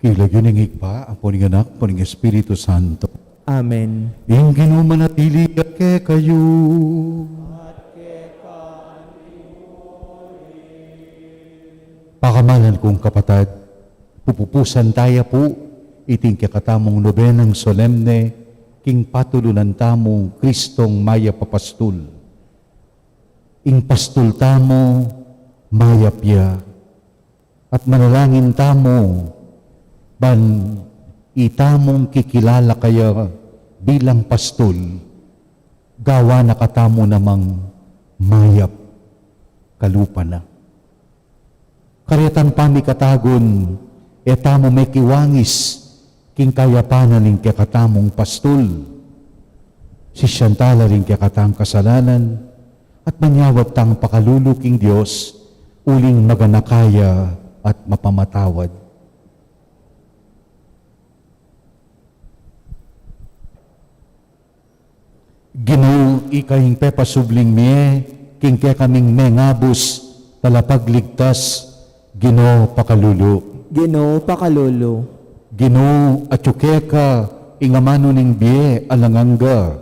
King lagyu ning Ibpa, ampo ning Anak, ampo ning Espiritu Santo. Amen. Ing Ginu manatili ya kekayu. Pakamalan kung kapatad, pupupusan taya pu iting kekatamung nobenang solemne, king patulunan tamung Kristong mayap a pastul. Ing pastul tamu, mayap ya. At manalangin tamu, ban itamung kikilala kaya bilang pastul, gawa na katamu namang mayap kalupa na. Karetang pamikatagun, e tamu mekiwangis king kayapan na ning kekatamung pastul. Sisian tala ring kekatang kasalanan, at manyawad tang pakalulu king Dios, uling maganaka ya at mapamatawad. Ginu, ika ing pepasubling mie king kekaming mengabus, talapagligtas, Ginu pakalulu. Ginu pakalulu. Ginu, atyu keka ing amanu ning bie alang angga,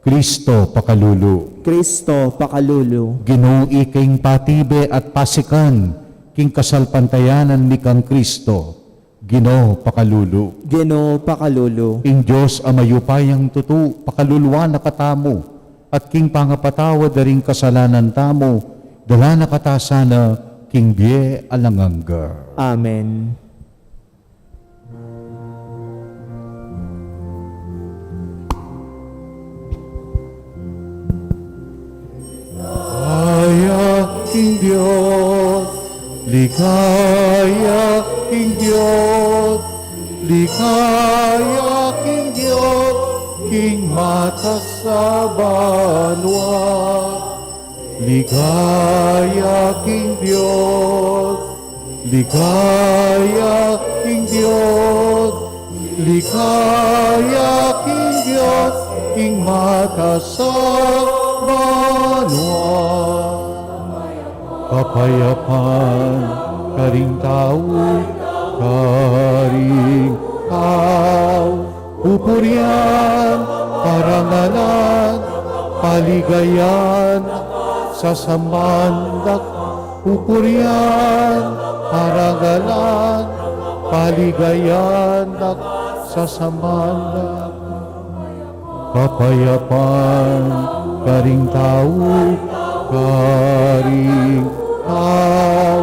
Kristo pakalulu. Kristo pakalulu. Ginu, ika ing patibe at pasikan king kasalpantayanan mi kang Kristo, Ginu pakalulu. Ginu pakalulu. Ing Dios a mayupayang tutu, pakaluluan na katamu, at king pangapatawad da ring kasalanan tamu, dala na kata sana king bie alang angga. Amen. Ligaya king Dios, ligaya king Dios, ligaya king Dios, king matas a banua. Ligaya king Dios, ligaya king Dios, ligaya king Dios, king matas a banua. Kapayapan karing tau, karing tau. Pupurian, parangalan, paligayan, sasambandak. Pupurian, parangalan, paligayan, sasambandak. Kapayapan karing tau, karing tau.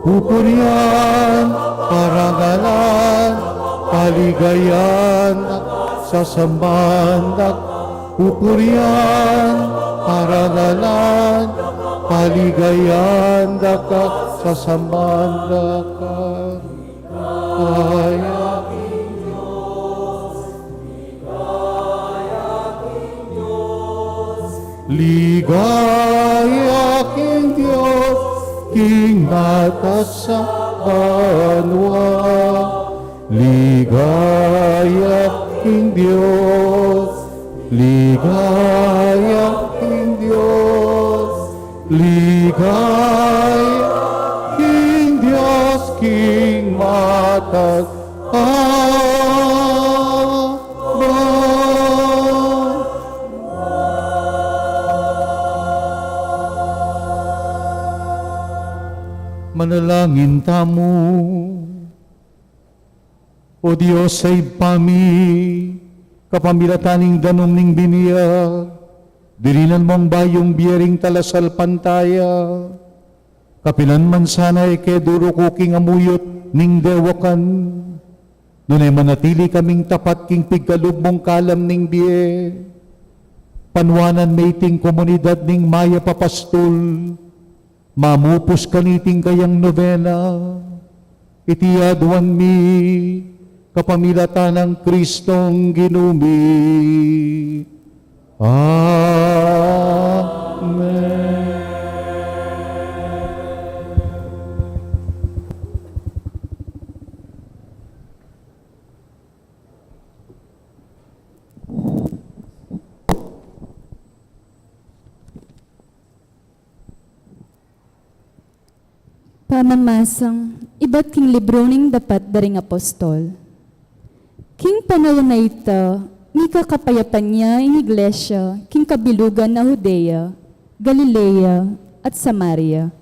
Pupurian, parangalan, paligayan, sasambandak. Pupurian, parangalan, paligayan, daka, sasambandak. Kaya Ligaya king Dios, king matas a banua. Ligaya king Dios, ligaya king Dios, ligaya king Dios, king matas a banua. Manalangin tamu. O Dios a Ibpa mi, kapamilatan ning danum ning bie, dirinan mung bayung bie ring talasalpantaya. Kapilan man sana e ke duruku king amuyut ning dewakan, nune manatili kaming tapat king pigkalub mung kalam ning bie. Panuanan me iting komunidad ning mayap a pastul, mamupus kaniting kayang nobena. Iti aduan mi kapamilatan nang Kristong Ginu mi. Amen. Pamamasang Ibat king libru ning Dapat da ring Apostol. King panaun a ita, mikakapayapan ya ing Iglesia king kabilugan na Judea, Galilea, at Samaria.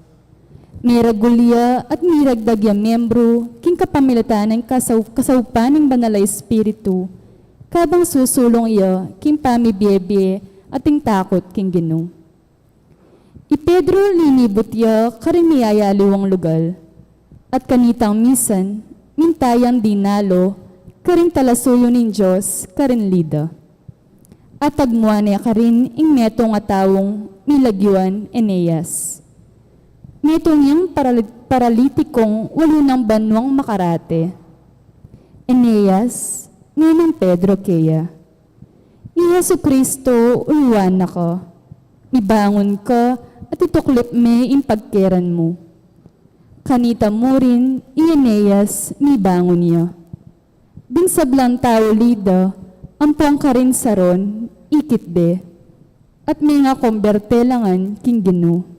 Meragul ya at miragdag ya membru king kapamilatan ning kasau-, kasaupan ning Banal a Espiritu, kabang susulung ya king pamibie-bie at ing takut king Ginu. I Pedro linibut ya karing miyayaliwang lugal, at kanitang misan, minta yang dinalu karing talasuyu ning Dios karin Lida. At agmuan ne karin ing metung a taung milagyuan Eneas. Metung yang parali-, paralitikung walu nang banwang makarate. Eneas, nganang Pedro keya. I Jesucristo, uluan na ka. Mibangun ka at ituklip me ing pagkeran mu. Kanita murin, i Eneas mibangun ya. Ding sablang tau Lida, ampong karin Saron, ikit de, at mengakumberte la ngan king Ginu.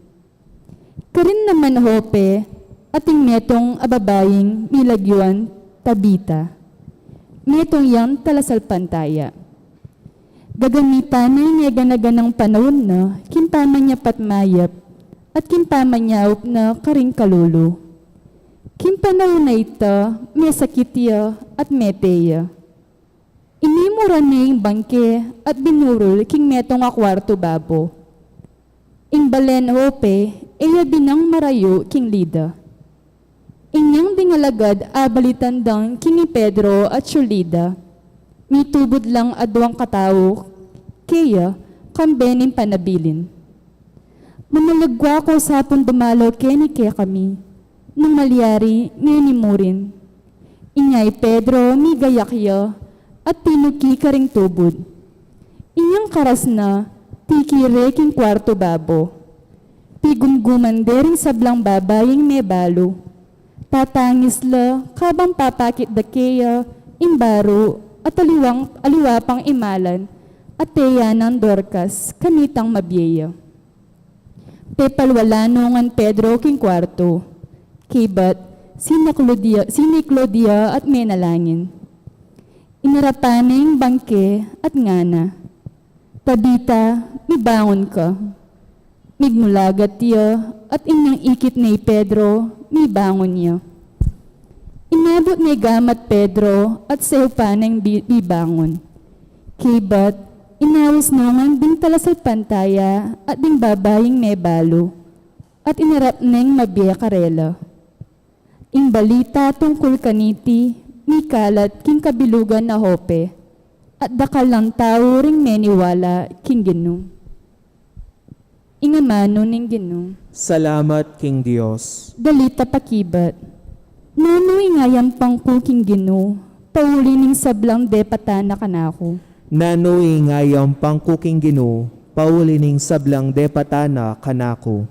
Karin naman Jope, ating metung a babaing milagyuan Tabita. Metung yang talasalpantaya. Gagamitan na ing gana-ganang panaun na king pamanyapat mayap at king pamanyaup na karing kalulu. King panaun a ita, mesakit ya at mete ya. Inimuran ne ing bangke at binurul king metung a kuartu babo. Ing balen Jope, e ya binang marayu king Lida. Inyang ding alagad abalitan dang king i Pedro atyu Lida. Mitubud lang aduang katau keya kambe ning panabilin. Mamalagwa ku sapun dumalaw keni kekami, nung malyari ngeni murin. Inya i Pedro migayak ya at tinuki karing tubud. Inyang karas na, tiki re king kuartu babo. Pigumguman de ring sablang babaing mebalu. Tatangis la kabang papakit da keya ing baru at aliwang, aliwa pang imalan, atiu nang Dorcas, kanitang mabie ya. Pepalwala no ngan Pedro king kuartu. Kaybat, siniklud ya, siniklud ya at menalangin. Inarapan ne ing bangke at ngana, "Tabita, mibangun ka." Migmulagat ya, at inyang ikit ne i Pedro, mibangun ya. Inabut ne gamat Pedro at saupan neng bi-, bibangun. Kaybat, inaus no ngan ding talasalpantaya at ding babaing mebalu, at inarap neng mabie karela. Ing balita tungkul kaniti mikalat king kabilugan na Jope, at dakal lang tau ring meniwala king Ginu. Ing amanu ning Ginu. Salamat king Dios. Balita pakibat. Nanu ing ayampang ku king Ginu, pauli ning sablang depatan na kanaku? Nanu ing ayampang ku king Ginu, pauli ning sablang depatan na kanaku?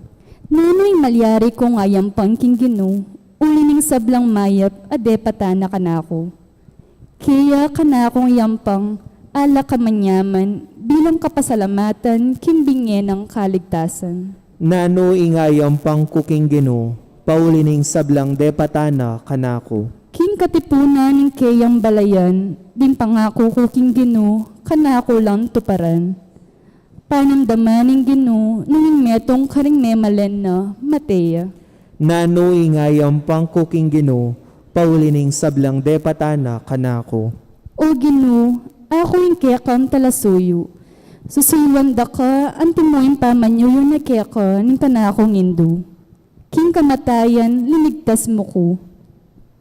Nanu ing malyari kung ayampang king Ginu, uli ning sablang mayap a depatan na kanaku? Kaya kanakung yampang, ala kamanyaman, bilang kapasalamatan king binye nang kaligtasan. Nanu ing ayampang ku king Ginu, pauli ning sablang depatan na kanaku? King katipunan ning keyang balayan, ding pangaku ku king Ginu, kanaku lang tuparan. Panamdaman ning Ginu, nung ing metung karing memalen na, mate ya. Nanu ing ayampang ku king Ginu, pauli ning sablang depatan na kanaku? O Ginu, aku ing kekang talasuyu. Susuyuan da ka, antimo ing pamanyuyu na keka ning kanakung indu. King kamatayan, linigtas mu ku.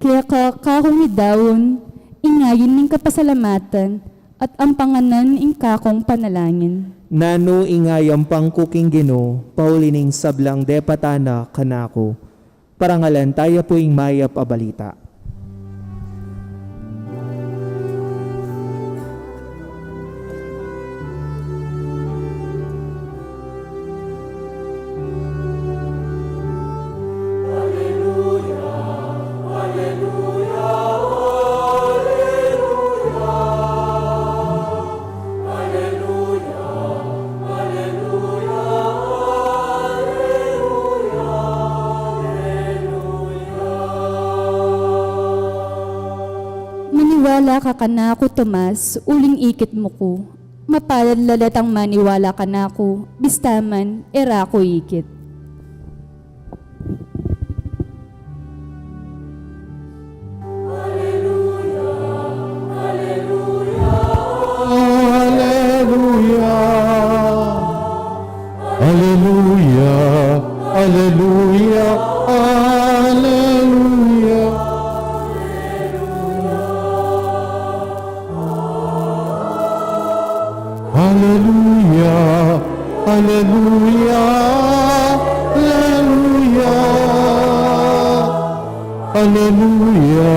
Keka kaku midaun ing ayin ning kapasalamatan at ampanganan ing kakung panalangin. Nanu ing ayampang ku king Ginu, pauli ning sablang depatan na kanaku? Parangalan taya pu ing mayap a balita. Maniwala ka kanaku, Tomas, uling ikit mu ku. Mapalad la retang maniwala kanaku, bista man e ra ku ikit. Aleluya, aleluya, aleluya, aleluya. Aleluya, aleluya, aleluya. Aleluya,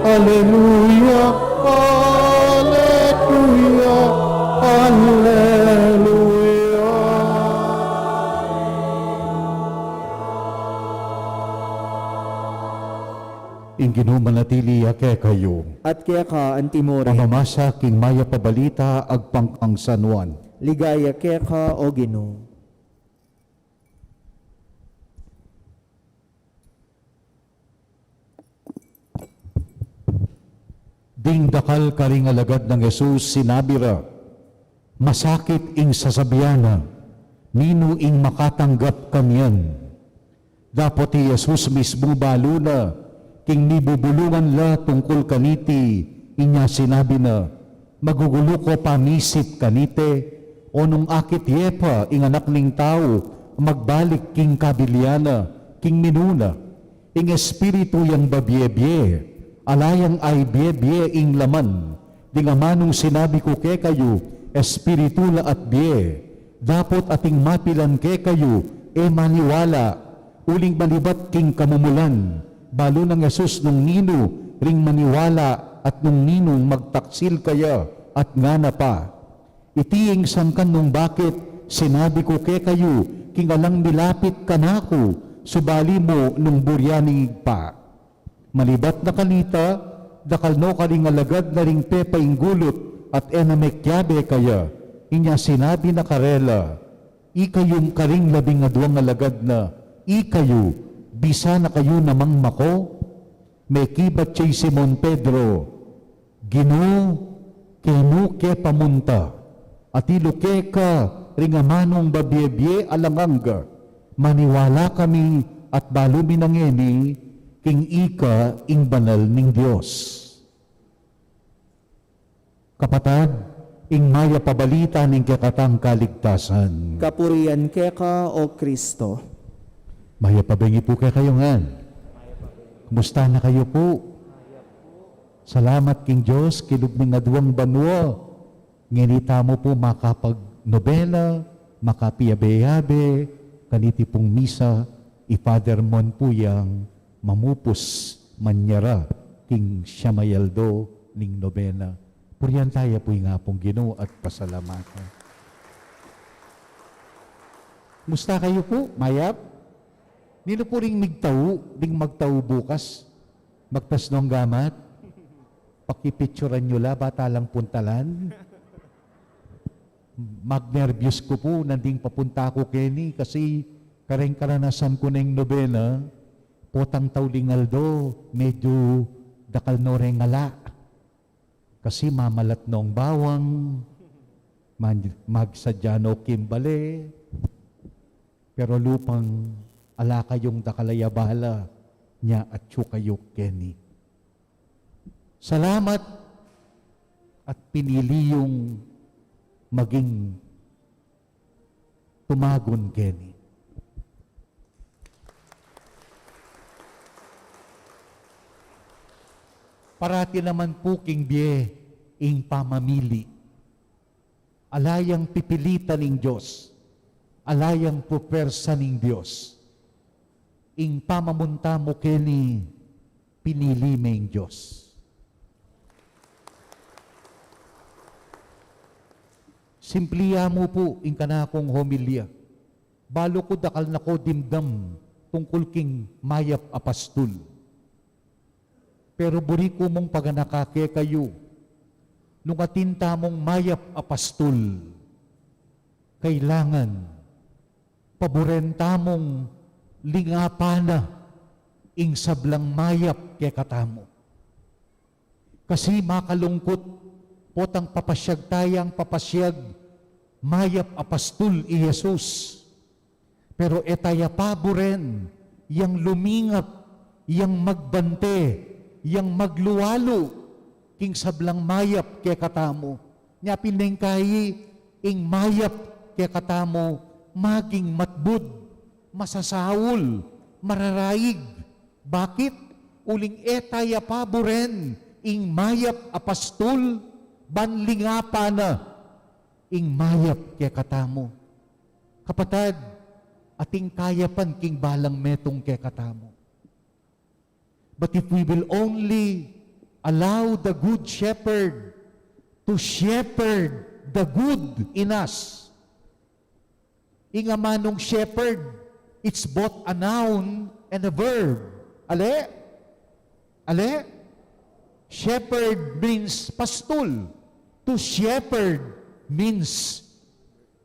aleluya, aleluya, aleluya. Ing Ginu manatili ya kekayu. At keka antimurin. Pamamasa king Mayap a Balita agpang kang San Juan. Ligaya keka, O Ginu. Ding dakal karing alagad nang Jesus sinabi ra, "Masakit ing sasabian na, ninu ing makatanggap kanian?" Dapot i Jesus mismu balu na, king mibubulungan la tungkul kaniti, inya sinabi na, "Magugulu ko pamisip kanite, o nung akit ye pa ing Anak ning Tau magbalik king kabilian na, king minuna? Ing espiritu yang babie-bie, ala yang aibie-bie ing laman. Ding amanung sinabi ku kekayu, espiritu la at bie. Dapot ating mapilan kekayu, e maniwala, uling malibat king kamumulan." Balu nang Jesus nung ninu ring maniwala at nung ninung magtaksil kaya, at ngana pa, "Iti ing sangkan nung bakit sinabi ku kekayu, king alang milapit kanaku, subali mu nung burian ing Ibpa." Malibat na kanita, dakal no karing alagad na ring pepainggulut at e na mekiabe kaya. Inya sinabi na karela, "Ikayung karing labing aduang alagad na, ikayu, bisa na kayu namang mako?" Mekibat ya i Simon Pedro, "Ginu, kenu ke pa munta? Atilu keka ring amanung babie-bie alang angga. Maniwala kami at balu mi na ngeni king ika ing banal ning Dios." Kapatad, ing mayap a balita ning kekatang kaligtasan. Kapurian keka, O Kristo. Mayap a bengi pu kekayu ngan. Kumusta na kayu pu? Salamat king Dios, king lub ning aduang banua, ngeni tamu pu makapag-nobena, makapiyabe-yabe kaniti pung misa. I Father Mon pu yang mamupus manyara king siam a aldo ning nobena. Purian taya pu ing Apung Ginu at pasalamatan. Musta kayu pu? Mayap? Ninu pu ring migtau, ding magtau bukas? Magtas nong gamat? Pakipicturan yu la, bata lang puntalan. Magnerbyos ku pu nanding papunta ku keni kasi kareng karanasan ku neng nobena, potang tauling aldo, medyu dakal no reng ala. Kasi mamalat nong bawang, man-, magsadya no king bale, pero lupang ala kayung dakal a abala, nya atyu kayu keni. Salamat at pinili yung maging tumagun keni. Parati naman pu king bie ing pamamili. Ala yang pipilitan ning Dios. Ala yang pupuersa ning Dios. Ing pamamunta mu keni, pinili me ing Dios. Simpli ya mu pu ing kanakung homilya. Balu ku dakal na ko dimdam tungkul king mayap a pastul. Pero buri ku mung paganaka kekayu, nung atin tamung mayap a pastul, kailangan paburen tamung lingapan na ing sablang mayap kekatamu. Kasi makalungkut potang papasyag tayang papasyag mayap a pastul i Jesus. Pero e taya paburen yang lumingap, yang magbante, yang maglualu king sablang mayap kekatamu. Nya pin neng kayi ing mayap kekatamu maging matbud, masasaul, mararaig. Bakit? Uling e taya paburen ing mayap a pastul ban lingapan na ing mayap kekatamu. Kapatad, ating kayapan king balang metung kekatamu. But if we will only allow the Good Shepherd to shepherd the good in us, ing amanung shepherd, it's both a noun and a verb. Ale? Ale? Shepherd means pastul. To shepherd means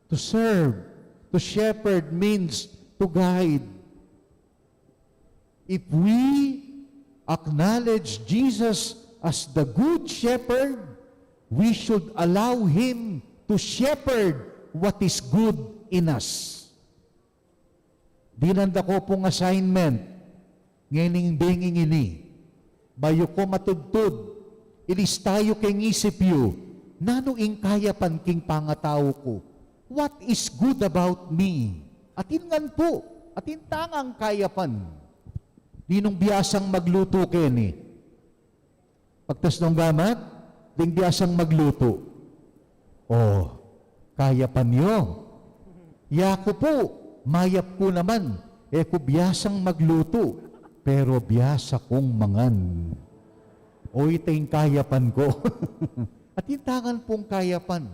to serve. To shepherd means to guide. If we acknowledge Jesus as the Good Shepherd, we should allow Him to shepherd what is good in us. Dinan da ko pung assignment ngening bengi ngeni. Bayu ko matudtud, ilista yu king isip yu, nanu ing kayapan king pangatau ku? What is good about me? Atin ngan pu, atin tangang kayapan. Ninung biasang maglutu keni? Pagtas nung gamat, ding biasang maglutu. O, kayapan yu. Yaku pu, mayap ku naman, e ku biasang maglutu, pero biasa kung mangan. O, ita ing kayapan ku. Atin tangan pung kayapan.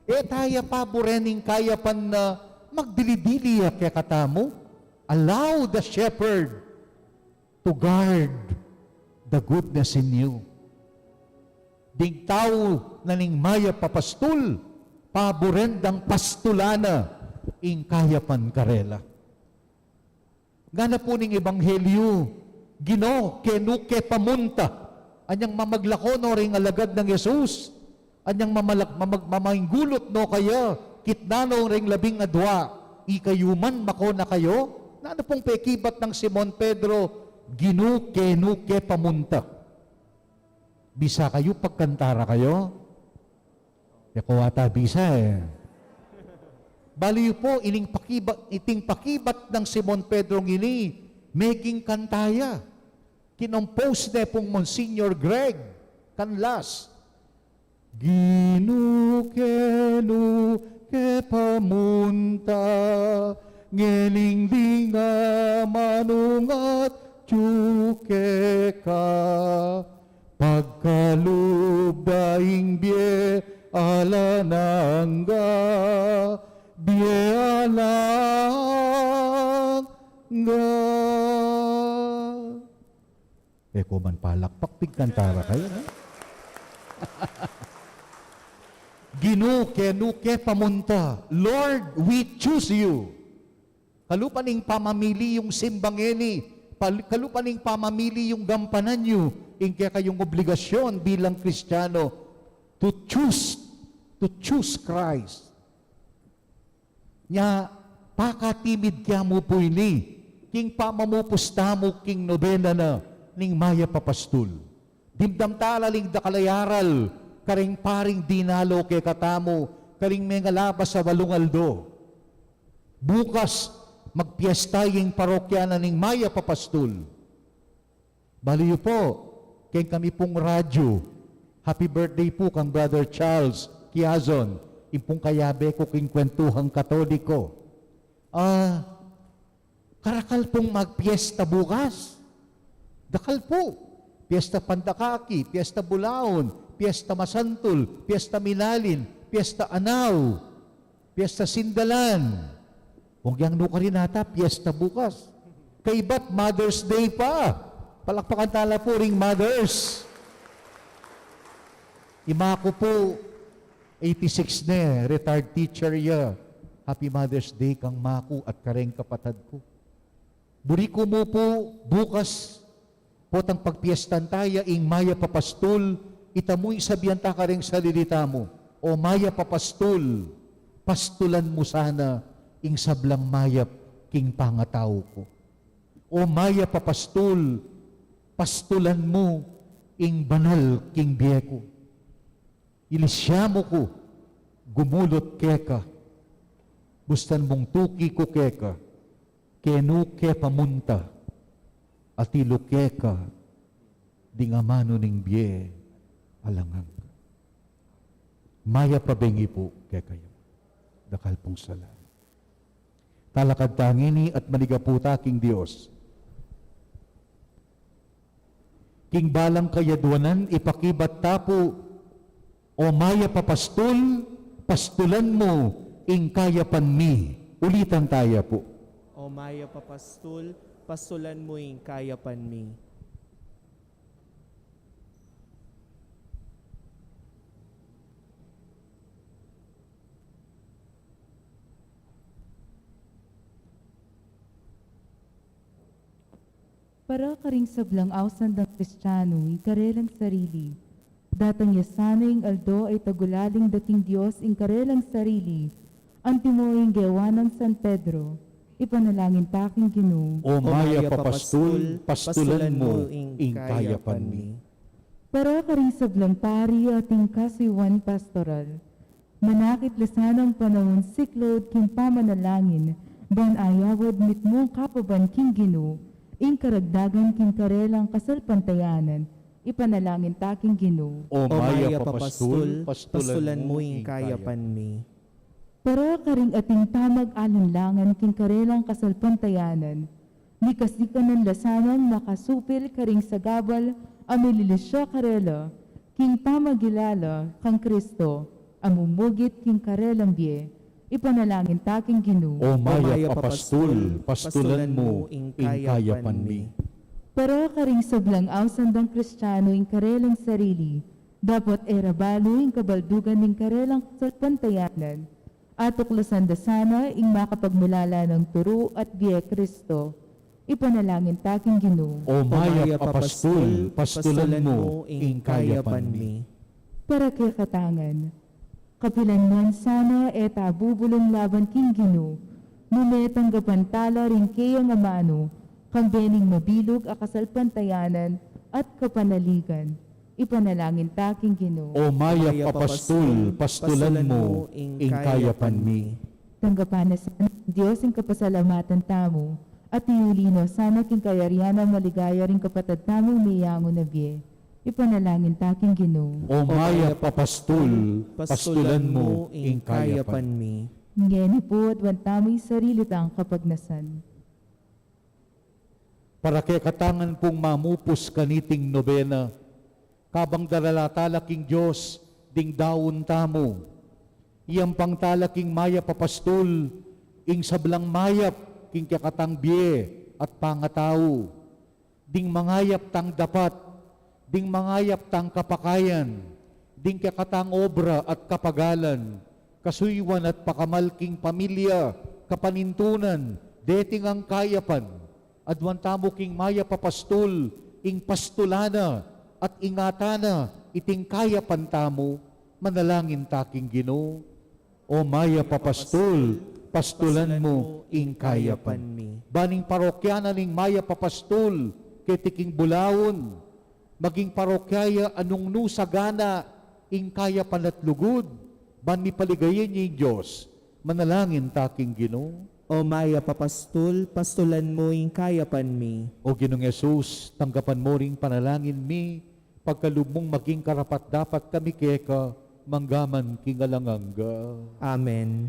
E taya paburen ing kayapan na magdili-dili ya kekatamu. Allow the shepherd to guard the goodness in you. Ding tau na ning mayap a pastul, paburen dang pastulan na ing kayapan karela. Ngana pu ning ebanghelyu, Ginu, kenu ke pamunta? Anyang mamaglako no ring alagad nang Jesus? Anyang mamalak-, mamag-, mamainggulut no kaya, kitna no ring labing adua, ikayu man mako na kayu? Nanu pung pekibat nang Simon Pedro, Ginu, kenu ke pamunta? Bisa kayu pagkanta ra kayu? E ko ata bisa e. Balu yu pu, ining pakibat, iting pakibat nang Simon Pedro ngeni, meging kanta ya. Kinompose ne pung Monsignor Greg Canlas. Ginu, kenu ke pamunta, ngening dinga manung atyu keka. Pagkalub da ing bie alang angga, bie alang angga. E ko man palakpak, pigkanta ra kayu, ha? Ginu, kenu ke pamunta? Lord, we choose you. Kalupa ning pamamili yung simbang ini, pal-, kalupa ning pamamili yung gampanan yu, ing kekayung obligasyon bilang Kristiyano, to choose, to choose Christ. Nya, pakatimid ke mu pu ini, king pamamupus tamu king nobena na ning Mayap a Pastul. Dimdam tala ling dakal a aral, karing paring dinalo kekatamu, karing mengalabas a walung aldo. Bukas, magpiesta ing parokya na ning Mayap a Pastul. Balu yu pu, keng kami pung radyu, happy birthday pu kang Brother Charles Quiazon, ing pung kayabe ku king kwentuhang Katoliko. Ah, karakal pung magpiesta bukas. Dakal pu. Piesta Pandakaki, Piesta Bulaon, Piesta Masantul, Piesta Minalin, Piesta Anaw, Piesta Sindalan. Kung yang nukarin ata, piesta bukas. Kaybat, Mother's Day pa. Palakpakan tala pu ring mothers. I maku pu, eighty-six ne, retired teacher ya. Happy Mother's Day kang maku at kareng kapatad ku. Buri ku mu pu, bukas, potang pagpiestan taya ing Mayap a Pastul, Ita mu ing sabian ta karing sarili tamu, "O mayap a pastul, pastulan mu sana ing sablang mayap king pangatau ku. O mayap a pastul, pastulan mu ing banal king bie ku. Ilisya mu ku gumulut keka, bustan mung tuki ku keka, kenu ke pamunta, atilu keka ding amanu ning bie alang angga." Mayap a bengi pu kekayu. Dakal pung salamat. Talakad ta ngeni at manigapu ta king Dios. King balang kayadwanan, ipakibat ta pu, "O mayap a pastul, pastulan mu ing kayapan mi." Ulitan taya pu. O mayap a pastul, pastulan mu ing kayapan mi. Para karing sablang ausan dang Kristiano ing karelang sarili, datang ya sana ing aldo a itagulaling da king Dios ing karelang sarili, antimo ing gewa nang San Pedro. Ipanalangin ta king Ginu. O mayap a pastul, pastulan mu ing kayapan mi. Para karing sablang pari ating kasuyuan pastoral, manakit la sanang panaun siklaud king pamanalangin, ban ayawad mitmung kapaban king Ginu ing karagdagan king karelang kasalpantayanan. Ipanalangin ta king Ginu. O mayap a pastul, pastulan mu ing kayapan mi. Para karing ating pamag-alinlangan king karelang kasalpantayanan, mikasikanan la sanang makasupil karing sagabal a mililisya karela king pamagilala kang Kristo a mumugit king karelang bie. Ipanalangin ta king Ginu. O mayap a pastul, pastulan mu ing kayapan mi. Para karing sablang ausan dang Kristiano ing karelang sarili, dapot e ra balu ing kabaldugan ning karelang kasalpantayanan, atuklasan da sana ing makapagmulala nang turu at bie Kristo. Ipanalangin ta king Ginu. O mayap a pastul, pastulan mu ing kayapan mi. Para kekatang ngan, kapilan man sana e ta bubulung laban king Ginu, nune tanggapan tala ring keyang amanu, kambe ning mabilug a kasalpantayanan at kapanaligan. Ipanalangin ta king Ginu. O mayap a pastul, pastulan mu ing kayapan mi. Tanggapan na sana ning Dios ing kapasalamatan tamu, at iuli no sana king kayarian a maligaya ring kapatad tamung meyangu na bie. Ipanalangin ta king Ginu. O mayap a pastul, pastulan mu ing kayapan mi. Ngeni pu, aduan tamu ing sarili tang kapagnasan. Para kekatang ngan pung mamupus kaniting nobena, kabang darala tala king Dios ding daun tamu, iyampang tala king mayap a pastul ing sablang mayap king kekatang bie at pangatau, ding mangayap tang dapat, ding mangayap tang kapakayan, ding kekatang obra at kapagalan, kasuyuan at pakamal king pamilya, kapanintunan, deti ngang kayapan, aduan tamu king mayap a pastul, ing pastulan na at ingatan na iting kayapan tamu. Manalangin ta king Ginu. O mayap a pastul, pastulan mu ing kayapan mi. Ban ing parokya na ning mayap a pastul keti king bulaun, maging parokya ya a nung nu sagana ing kayapan at lugud, ban mipaligayan ya ing Dios. Manalangin ta king Ginu. O mayap a pastul, pastulan mu ing kayapan mi. O Ginung Jesus, tanggapan mu ring panalangin mi, pagkalub mung maging karapat-dapat kami keka, mangga man king alang angga. Amen.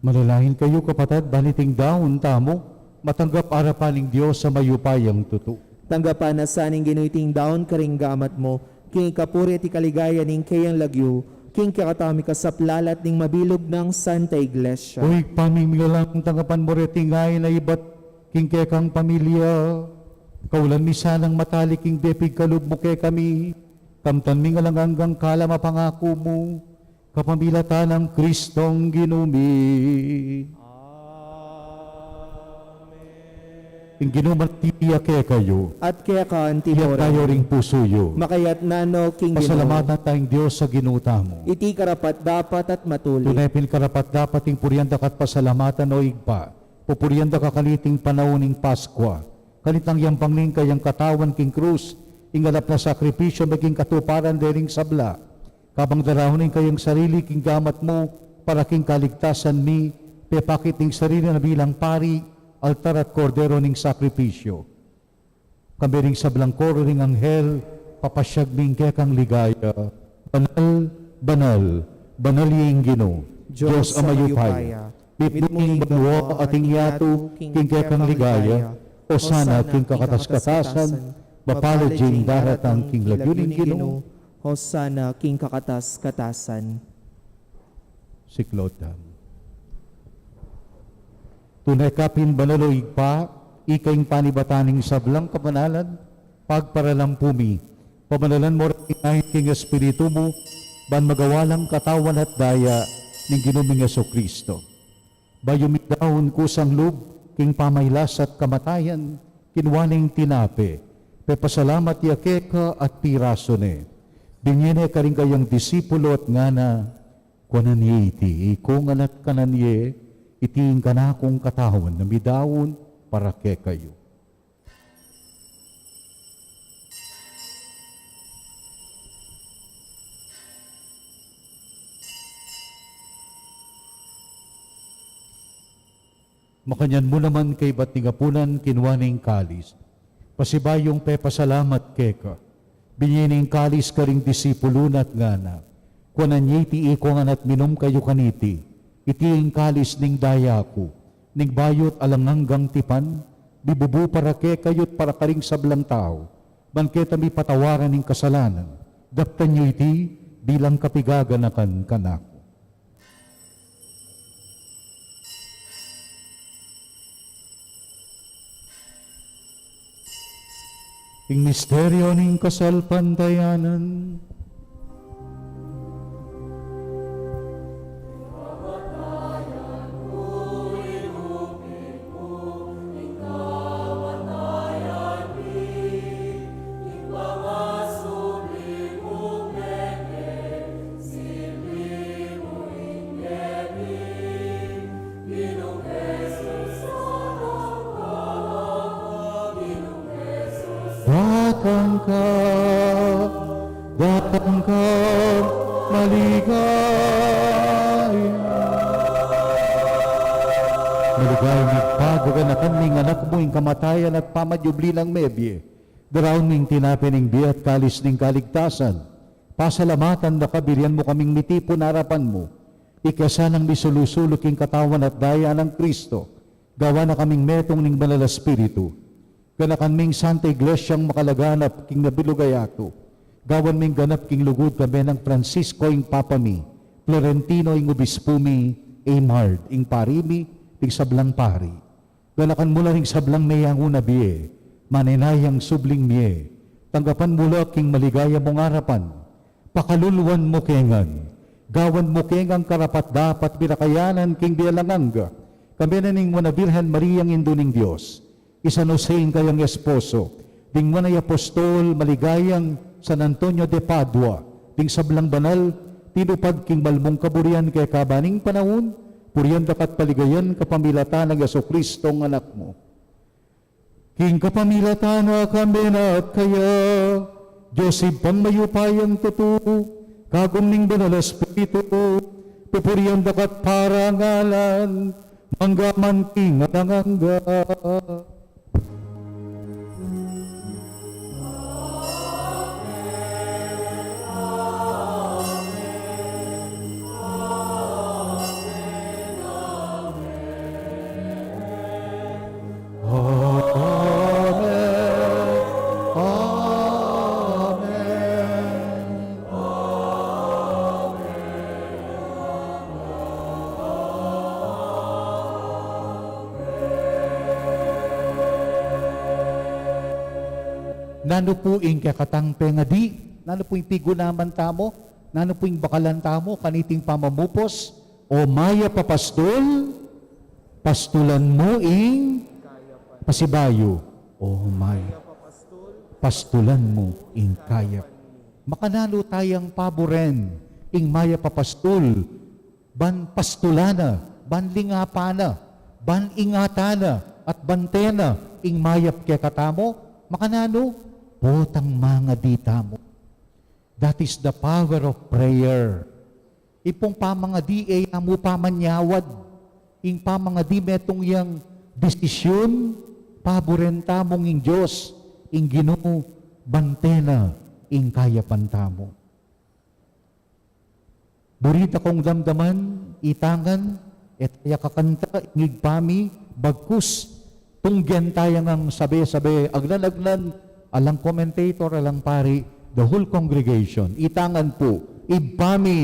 Manalangin kayu, kapatad, ban iting daun tamu matanggap arapan ning Dios a mayupayang tutu. Tanggapan na sa ning Ginu iting daun karing gamat mu, king ikapuri at ikaligaya ning kayang lagyu, king kekatamung kasaplalan at ning mabilug nang Santa Iglesia. O Ibpa ming Lugud, tanggapan mu reting ain a ibat king kekang pamilya. Kaulan mi sanang matali king bie pigkalub mu kekami, kamtan ming alang anggang kalam a pangaku mu, kapamilatan nang Kristong Ginu mi. Amen. Ing Ginu manatili ya kekayu. At keka antimurin. Itas yu ring pusu yu. Makayatas na no king Ginu. Pasalamatan tang Dios a Ginu tamu. Iti karapat-dapat at matuli. Tune pin karapat-dapat ing purian da ka at pasalamatan, o Ibpa. Pupurian da ka kaniting panaun ning Paskua, kanitang yampang ning kayang katawan king krus, ing ganap na sakripisyu maging katuparan dering sabla. Kabang daraun ing kayang sarili king gamat mu para king kaligtasan mi, pepakit ing sarili na bilang pari, altar at kordero ning sakripisyu. Kayabe ring sablang koro ring anghel, papasyag mi ing kekang ligaya. Banal, banal, banal ya ing Ginu, Dios a mayupaya. Mitmu ing banua at ing yatu king kekang ligaya. Osana king kakatas-katasan. Mapalad ya ing daratang king lagyu ning Ginu. Osana king kakatas-katasan. Siklaud tamu. Tune ka pin banal, o Ibpa, ika ing panibatan ning sablang kabanalan, pagparalampu mi, pabanalan mu ring ain king Espiritu mu, ban magawa lang katawan at daya ning Ginu ming Jesucristo. Bayu mi daun kusang lub king pamailas at kamatayan, kinua ne ing tinape, pepasalamat ya keka at pirasu ne. Binie ne karing kayang disipulu at ngana, kuanan ye iti ikong at kanan ye, iti ing kanakung katawan a midaun para kekayu. Makanyan mu naman kaybat ning apunan, kinua ne ing kalis, pasibayung pepasalamat keka, binie ne ing kalis karing disipulu na at ngana, kuanan ye iti ikong at minum kayu kaniti, iti ing kalis ning daya ku, ning bayu't alang anggang tipan, mibubu para kekayu at para karing sablang tau, ban keta mipatawaran ing kasalanan. Daptan yu iti bilang kapigaganakan kanaku. Ing misteryu ning kasalpantayanan. Datang ka, datang ka, maligaya. Maligayang Ibpa, gaganakan me ing Anak mu ing kamatayan at pamanyubli nang mebie. Daraun mu ing tinape ning bie at kalis ning kaligtasan. Pasalamatan da ka, birian mu kaming mitipun arapan mu. Ikasang misulu-sulu king katawan at daya nang Kristo, gawan na kaming metung ning Banal a Espiritu. Ganakan ming Santa Iglesiang makalaganap king mabilug a yatu. Gawan ming ganap king lugud kambe nang Francisco ing Papa mi, Florentino ing Obispu mi, Eimard ing pari mi, ding sablang pari. Ganakan mu la ring sablang meyangu na bie, manenayang subling mie. Tanggapan mu la king maligaya mung arapan. Pakaluluan mu ke ngan. Gawan mu ke ngan karapat-dapat pinakayanan king bie alang angga, kambe na ning Nuan a Birhen Mariang Indu ning Dios, i San Jose ing kayang esposo, ding nuan a apostol maligayang San Antonio de Padua, ding sablang banal tinupad king malmung kaburian keka ban king panaun. Purian da ka at paligayan kapamilatan nang Jesucristong Anak mu. King kapamilatan na, kambe na at kaya, Dios Ibpang mayupayang tutu, kagum ning Banal a Espiritu, pupurian da ka at parangalan, mangga man king alang angga. Nanu pu ing kekatang pengadi? Nanu pu ing pigunaman tamu? Nanu pu ing bakalan tamu kaniting pamamupus? O mayap a pastul, pastulan mu ing pasibayu. O mayap, pastulan mu ing kayap. Makananu tayang paburen ing mayap a pastul? Ban pastulan na, ban lingapan na, ban ingatan na, at bantyan na ing mayap kekatamu. Makananu? Potang mangadi tamu. That is the power of prayer. Ipung pamangadi e ya mu pamanyawad. Ing pamangadi metung yang desisyun, paburen tamung ing Dios, ing Ginu, bantyan na ing kayapan tamu. Buri da kung damdaman, itangan, e taya kakanta ing Ibpa mi, bagkus, tunggen taya ngang sabe-sabe, agnan-agnan, alang commentator, alang pari, the whole congregation, itangan pu, Ibpa mi.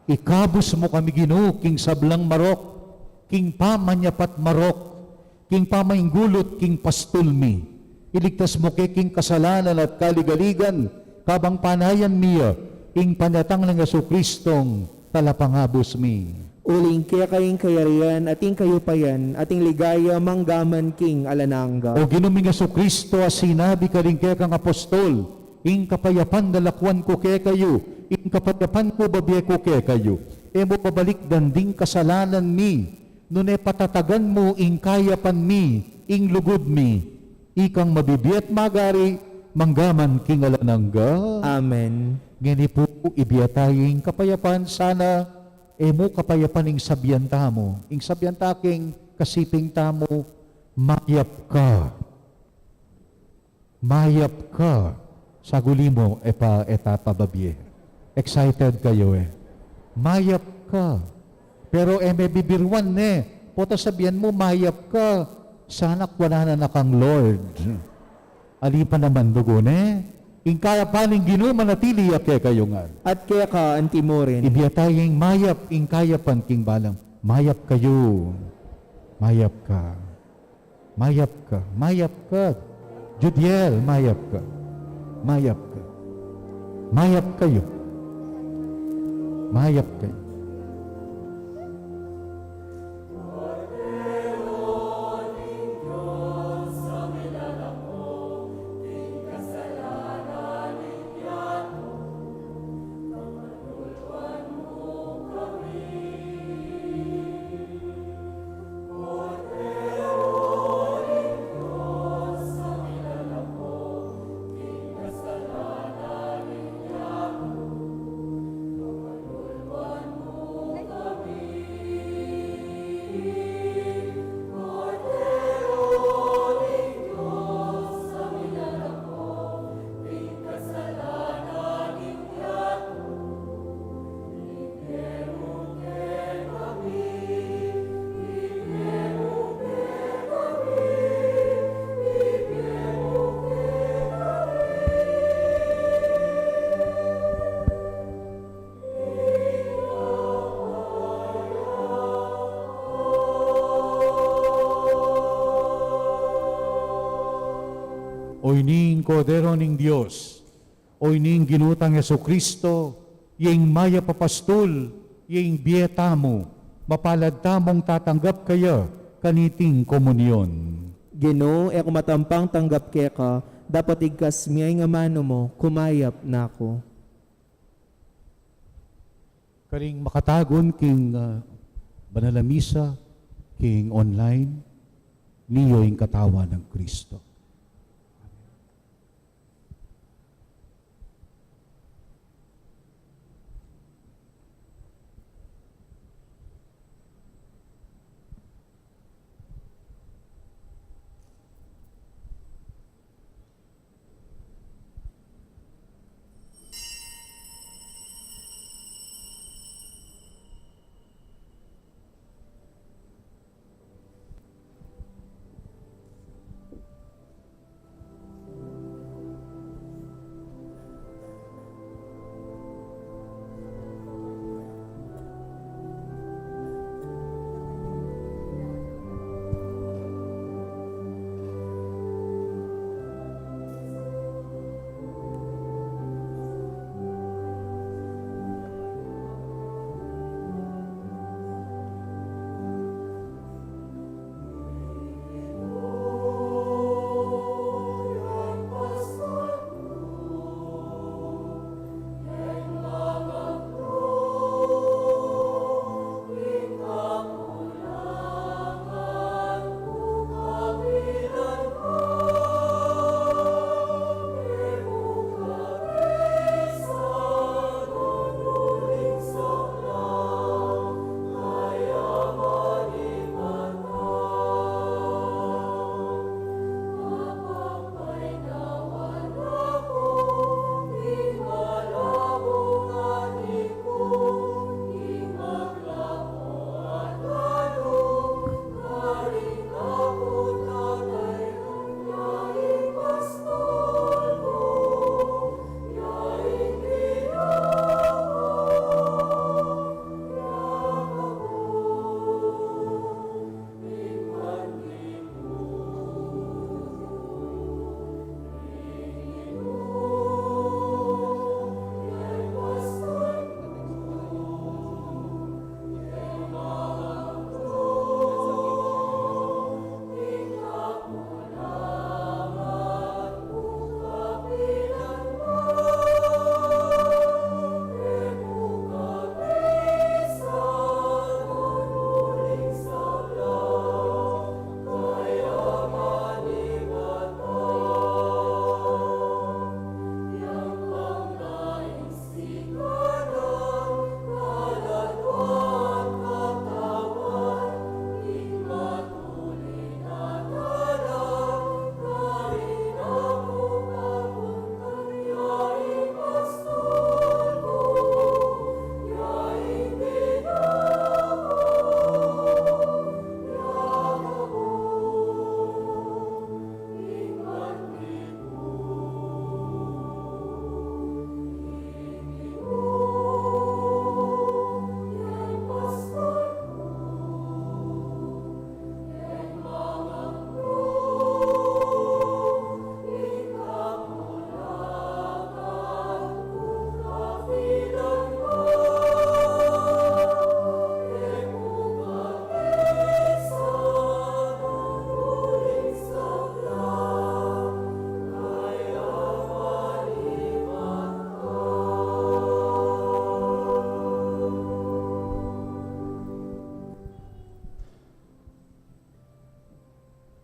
Ikabus mu kami, Ginu, king sablang marok, king pamanyapat marok, king pamainggulut king pastul mi. Iligtas mu ke king kasalanan at kaligaligan, kabang panayan mi ya ing panyatang nang Jesucristong talapangabus mi. Uling keka ing kayarian, at ing kayupayan, at ing ligaya, manggaman king alang angga. O Ginu ming Jesucristo, a sinabi karing kekang apostol, ing kapayapan lalakuan ku kekayu, ing kapayapan ku babie ku kekayu. E mu babalikdan ding kasalanan mi, nune patatagan mu ing kayapan mi, ing lugud mi. Ikang mabibie at magari, manggaman king alang angga. Amen. Ngeni pu, ibie tamu ing kapayapan, sana e mu kapayapan ing sabian tamu, ing sabian ta king kasiping tamu, mayap ka. Mayap ka. Saguli mu, e pa, e ta pa babie. Excited kayu e. Mayap ka. Pero e me bibiruan ne. Pota sabian mu, mayap ka. Sana kuanan na kang Lord. Ali pa naman dugu ne. Ing kayapan ning Ginu manatili ya kekayu ngan. At keka antimurin. Ibie tamu ing mayap, ing kayapan king balang. Mayap kayu. Mayap ka. Mayap ka, mayap ka. Judiel, mayap ka. Mayap ka. Mayap kayu. Mayap kayu. O ini ing Kordero ning Dios, o ini ing Ginu tang Jesucristo, ya ing mayap a pastul, ya ing bie tamu, mapalad tamung tatanggap kaya kaniting komunyon. Ginu, e ku matampang tanggap keka, dapot igkas mu ing amanu mu, kumayap na ku. Karing makatagun king, ah, banal a misa, king online, ini ing katawan nang Kristo.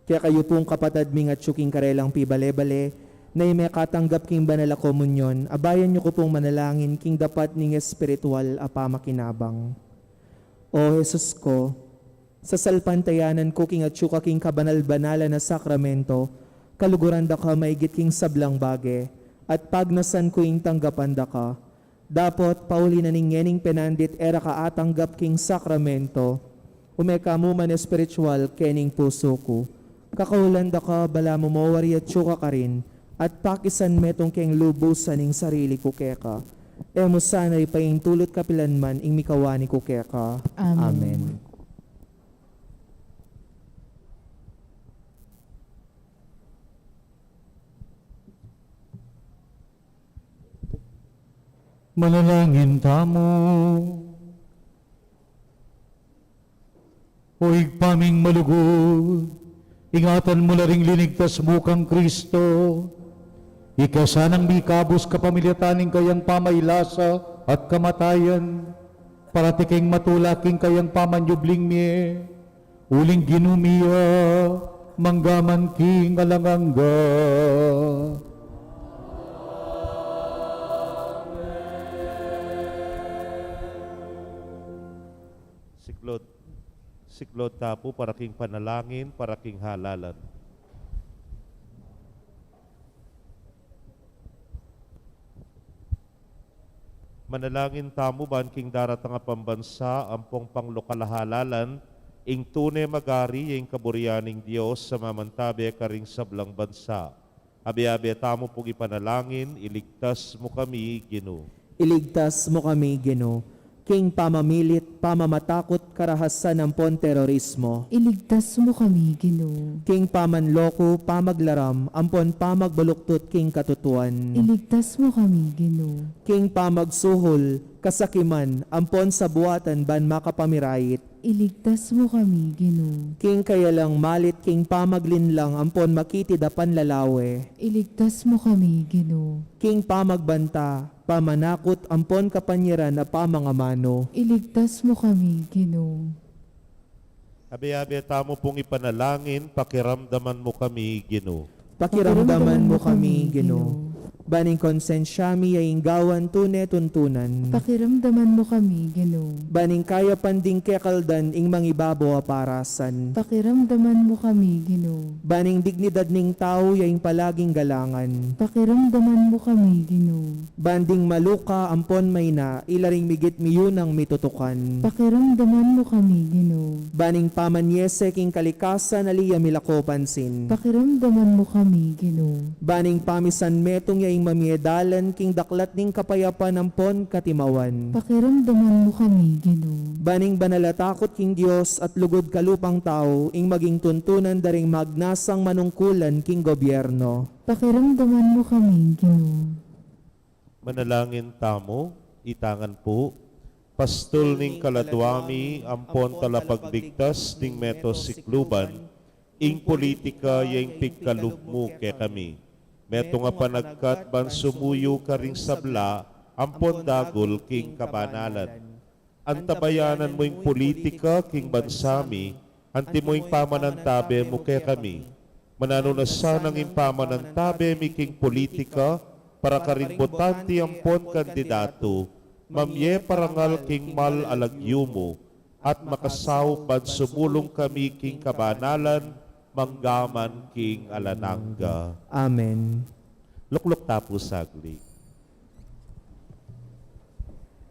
Kekayu pung kapatad ming atyu king karelang pibale-bale, na e mekatanggap king banal a komunyon, abayan yu ku pung manalangin king dapat ning espiritual a pamakinabang. O Jesus ku, sasalpantayanan ku king atyu ka king kabanal-banalan a sakramento, kaluguran da ka maigit king sablang bage, at pagnasan ku ing tanggapan da ka. Dapot, pauli na ning ngening penandit e ra ka atanggap king sakramento, ume ka mu man espiritual kening pusu ku. Kakaulan da ka balamu mawari atyu ka karin, at pakisan metung keng lubusan ing sarili ku keka. E mu sana ipaintulut kapilan man ing mikawani ku keka. Amen. Amen. Manalangin tamu. O Ibpa ming malugud, ingatan mu la ring linigtas mu kang Kristo, ika sanang mikabus kapamilatan ning kayang pamailasa at kamatayan, parati keng matula king kayang pamanyubling mie, uling Ginu mi ya, mangga man king alang angga. Siklaud, siklaud ta pu para king panalangin, para king halalan. Manalangin tamu ban king daratang a pambansa ampong panglokal a halalan, ing tune magari ya ing kaburian ning Dios a mamantabe karing sablang bansa. Abe-abe tamu pung ipanalangin, iligtas mu kami, Ginu. Iligtas mu kami, Ginu, king pamamilit, pamamatakut, karahasan ampon terorismo. Iligtas mu kami, Ginu. King pamanloko, pamaglaram, ampon pamagbaluktut king katutuan. Iligtas mu kami, Ginu. King pamagsuhol, kasakiman, ampon sabuatan ban makapamirayit. Iligtas mu kami, Ginu. King kayalang malit king pamaglinlang ampon makitid a panlalawe. Iligtas mu kami, Ginu. King pamagbanta, pamanakut ampon kapanyaran a pamangamanu. Iligtas mu kami, Ginu. Abe-abe tamu pung ipanalangin, pakiramdaman mu kami, Ginu. Pakiramdaman mu kami, Ginu. Ban ing konsensya mi ya ing gawan tune tuntunan. Pakiramdaman mu kami, Ginu. Ban ing kayapan ding kekaldan ing mangibabo a parasan. Pakiramdaman mu kami, Ginu. Ban ing dignidad ning tau ya ing palaging galangan. Pakiramdaman mu kami, Ginu. Ban ding maluka ampon maina, ila ring migit miyunang mitutukan. Pakiramdaman mu kami, Ginu. Ban ing pamanyese king kalikasan ali ya milako pansin. Pakiramdaman mu kami, Ginu. Ban ing pamisan metung ya ing mamie dalan king daklat ning kapayapan ampon katimawan. Pakiramdaman mu kami, Ginu. Ban ing banal a takut king Dios at lugud kalupang tau ing maging tuntunan da ring magnasang manungkulan king gobyerno. Pakiramdaman mu kami, Ginu. Manalangin tamu, itangan pu, pastul ning kaladwa mi, ampon talapagligtas ning meto sikluban, ing politika ya ing pigkalub mu kekami. Metung a panagkat ban sumuyu karing sabla, ampon dagul king kabanalan. Antabayanan mu ing politika king bansa mi, antimo ing pamanantabe mu kekami. Mananu na sanang ing pamanantabe mi king politika, para karing botante ampon kandidatu, mamie parangal king mal a lagyu mu, at makasaup ban sumulung kami king kabanalan, mangga man king alang angga. Amen. Lukluk ta pu saglit.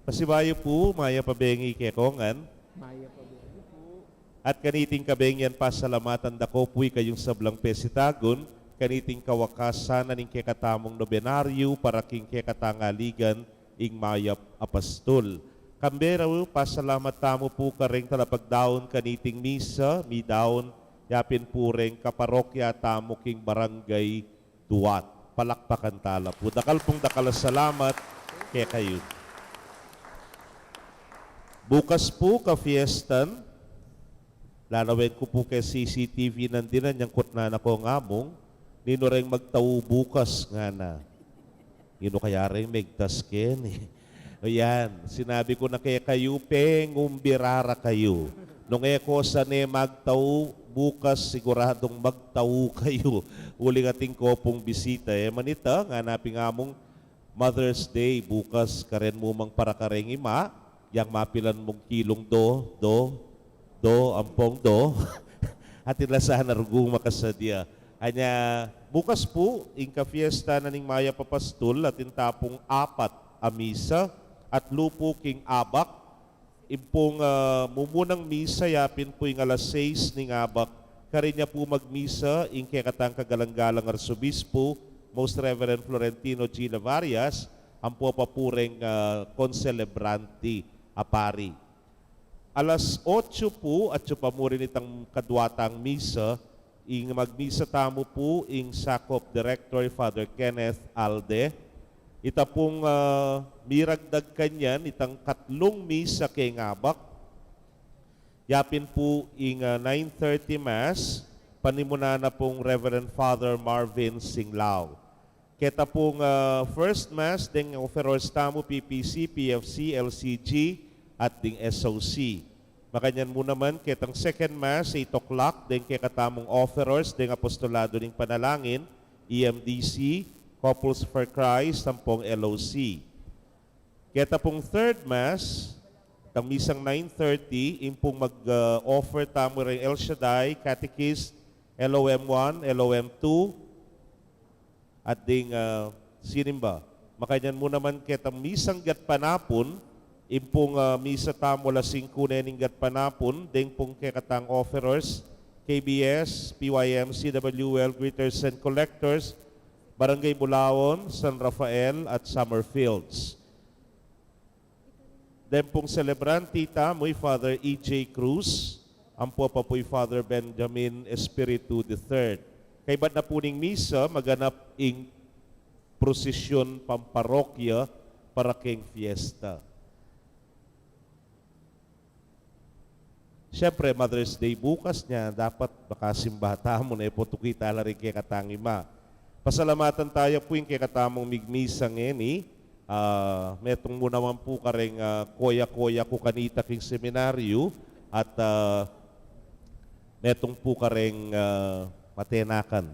Pasibayu pu, mayap a bengi kekongan. Mayap a bengi pu. At kaniting kabengian pasalamatan da ko pu ikayung sablang pesitagun, kaniting kawakasan na ning kekatamung nobenaryu para king kekatang aligan ing mayap a pastul. Kambe ra pu, pasalamat tamu pu kareng talapagdaun kaniting misa, midaun yapin pu reng kaparokya tamu king Barangay Duat. Palakpakan ta la pu. Dakal pung dakal a salamat kekayu. Bukas pu, kafiestan, lalawen ku pu keng C C T V nandin, anyang kutnan na kong amung, "Ninu reng magtau bukas?" ngana. "Ninu kaya reng megtas keni?" O yan, sinabi ku na kekayu, pengumbira ra kayu. Nung e ko sa ne magtau, Bukas siguradung magtau kayu uling atin ko pung bisita. E manita, ngana pin ing amung Mother's Day bukas, karen mu mang para kareng ima, yang mapilan mung kilung do, do, do, ampong do. Atin la sana rugung makasadya. Anya, bukas pu, ing kafiesta na ning mayap a pastul, atin ta pung apat a misa, atlu pu king abak, Ing pung, ah, mumunang misa yapin pu ing alas sais ning abak, karin ya pu magmisa ing kekatang kagalang-galang Arsobispo, Most Reverend Florentino G. Levarias, ampo pa pu reng, ah, konselebranti a pari. Alas otso pu, atyu pa mu rin itang kadwa tang misa, Ing magmisa tamu pu ing SACOP Director, Father Kenneth Alde. Ita pung, ah, miragdag kanyan itang katlung misa keng abak. Yapin pu ing, ah, nine thirty Mass, panimunan na pung Reverend Father Marvin Singlao. Keta pung, ah, first Mass, deng offerors tamu, P P C, P F C, L C G, at ding S O C. Makanyan mu naman, ketang second Mass, eight o'clock, deng kekatamung offerors, deng Apostolado ning Panalangin, E M D C, Couples for Christ, ampong L O C. Keta pung third Mass, tang misang nine thirty, ing pung mag, ah, offer tamu reng El Shaddai, Catechist, L O M one, L O M two, at ding, ah, sinimba. Makanyan mu naman ketang misang gatpanapun, ing pung, ah, misa tamu alas singku ne ning gatpanapun, deng pung kekatang offerors, K B S, P Y M, C W L, Greeters and Collectors, Barangay Bulaon, San Rafael, at Summerfields. Deng pung selebranti tamu i Father E J Cruz, ampo pa pu i Father Benjamin Espiritu the third. Kaybat na pu ning misa, maganap ing prosesyon pamparokya para keng fiesta. Siyempre, Mother's Day bukas, nya dapat makasimba tamu, ne pu, tuki tala ring kekatang ima. Pasalamatan taya pu ing kekatamung migmisa ngeni. Ah, metung mu naman pu kareng, ah, koya-koya ku kanita king seminaryu at, ah, metung pu kareng, ah, matenakan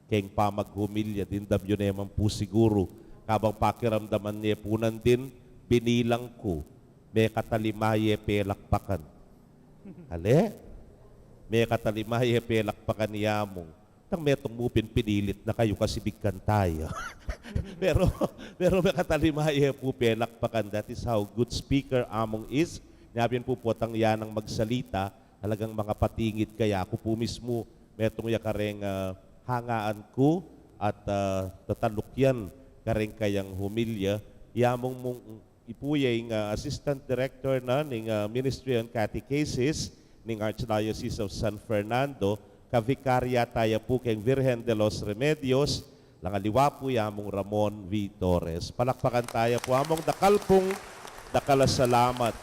keng pamaghumilya. Dimdam yu ne man pu siguru, kabang pakiramdaman ne pu nandin, binilang ku, mekatalima ye pelakpakan. Ale? Mekatalima ye pelakpakan i Among. Tang metung mu pin pinilit na kayu kasi bigkan taya. Pero, pero mekatalima ye pu pelakpakan. That is how good speaker Among is. Nya pin pu, potang ya nang magsalita, talagang mangapatingid ka ya. Aku pu mismu, metung ya kareng, ah, hangaan ku at, ah, tataluk yan kareng kayang humilya. I Among mung, i pu ya ing, ah, Assistant Director na ning, ah, Ministry on Catechesis ning Archdiocese of San Fernando, kavikarya taya pu keng Virgen de los Remedios, Lang aliwa pu i Among Ramon V. Torres. Palakpakan taya pu Among. Dakal pung dakal a salamat.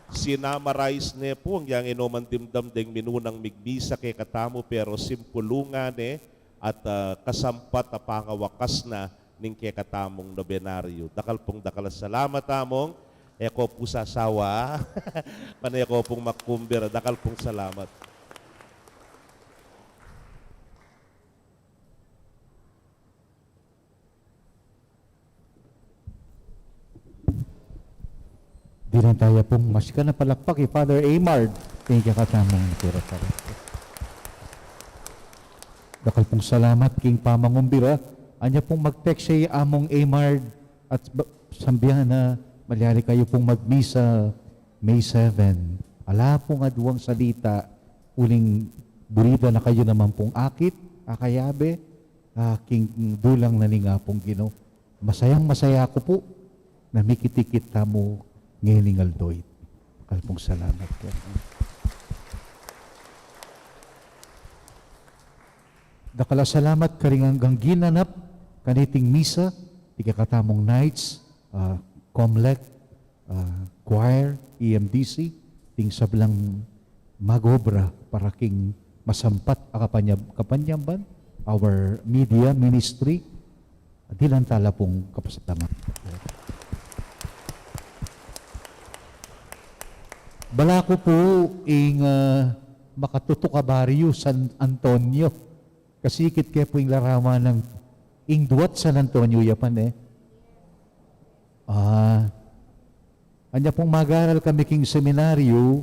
Sinamarize ne pu ing inomang dimdam deng minunang migmisa kekatamu, pero simpulu ngane at, ah, kasampat a pangawakas na ning kekatamung nobenaryo. Dakal pung dakal a salamat, Among. E ko pu sasawa. Pane ko pung makumbira. Dakal pung salamat. Dinan taya pung masikan a palakpak i Father Amard. Thank you, katamung natira pala. Dakal pung salamat king pamangumbira. Anya pung mag-text ya i Among Amard at ba-, sambian na, malyari kayu pung magmisa May seven. Ala pung aduang salita, uling buri da na kayu naman pung akit, akayabe, ah, king dulang na ning Apung Ginu. Masayang masaya ku pu na mikit-ikit tamu ngening aldo iti. Dakal pung salamat pu. Dakal a salamat karing anggang ginanap kaniting misa, ing kekatamung Knights, ah, Comlec, ah, choir, E M D C, ding sablang mag-obra para king masampat a kapanyab-, kapanyamban, our media ministry, dinan tala pung kapasalamat. Balaku pu ing, ah, makatutuk a baryu San Antonio. Kasikit ke pu ing larawan nang ing duat San Antonio ya pa, ne? Ah, anya pung mag-aral kami king seminaryo,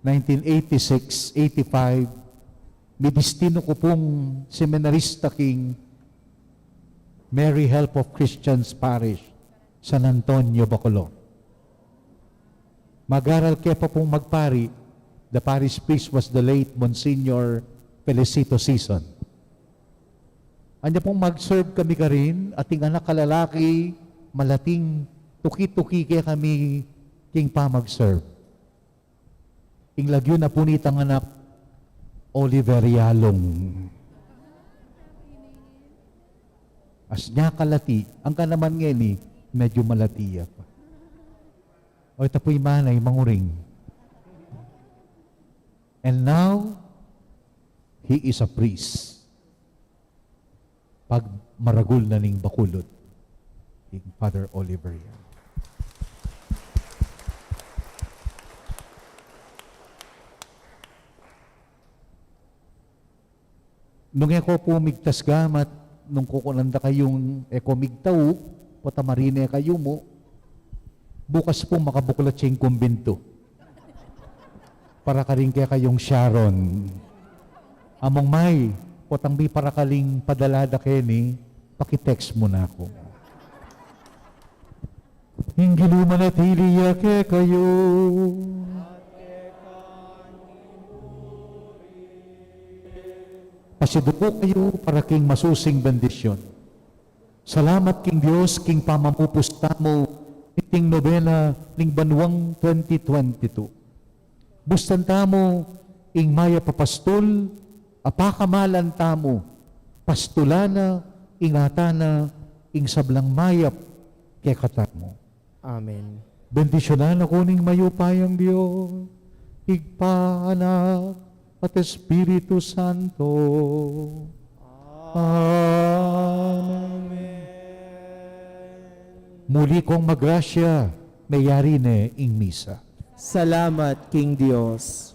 nineteen eighty-six, eighty-five, midistinu ku pung seminarista king Mary Help of Christians Parish, San Antonio, Bacolod. Mag-aral ke pa pung magpari, the parish priest was the late Monsignor Felicito Sison. Anya pung mag-serve kami karin, ating anak a lalaki, malating tuki-tuki kekami king pamag-serve. Ing lagyu na pu nitang anak, Oliver Yalong. As nya kalati, angga naman ngeni, medyu malati ya pa. O, ita pu i manay, manguring. And now, he is a priest. Pagmaragul na ning Bacolod, ing Father Oliver yan. Nung e ko pu migtas gamat, nung kukunan da kayung e ko migtau, potang marine kayu mu, bukas pu makabuklat ya ing kumbintu. Para karing kekayung Sharon. Among May, potang miparakal ing padala da keni, paki-text mu na ku. Ing Ginu manatili ya kekayu. Pasiduku kayu para king masusing bendisyun. Salamat king Dios king pamamupus tamu niting nobena ning banuang twenty twenty-two. Bustan tamu ing mayap a pastul a pakamalan tamu, pastulan na, ingatan na ing sablang mayap kekatamu. Amen. Bendisyunan na ku ning mayupayang Dios, Ibpa, Anak, at Espiritu Santo. Amen. Muli kong magrasya, meyari ne ing misa. Salamat king Dios.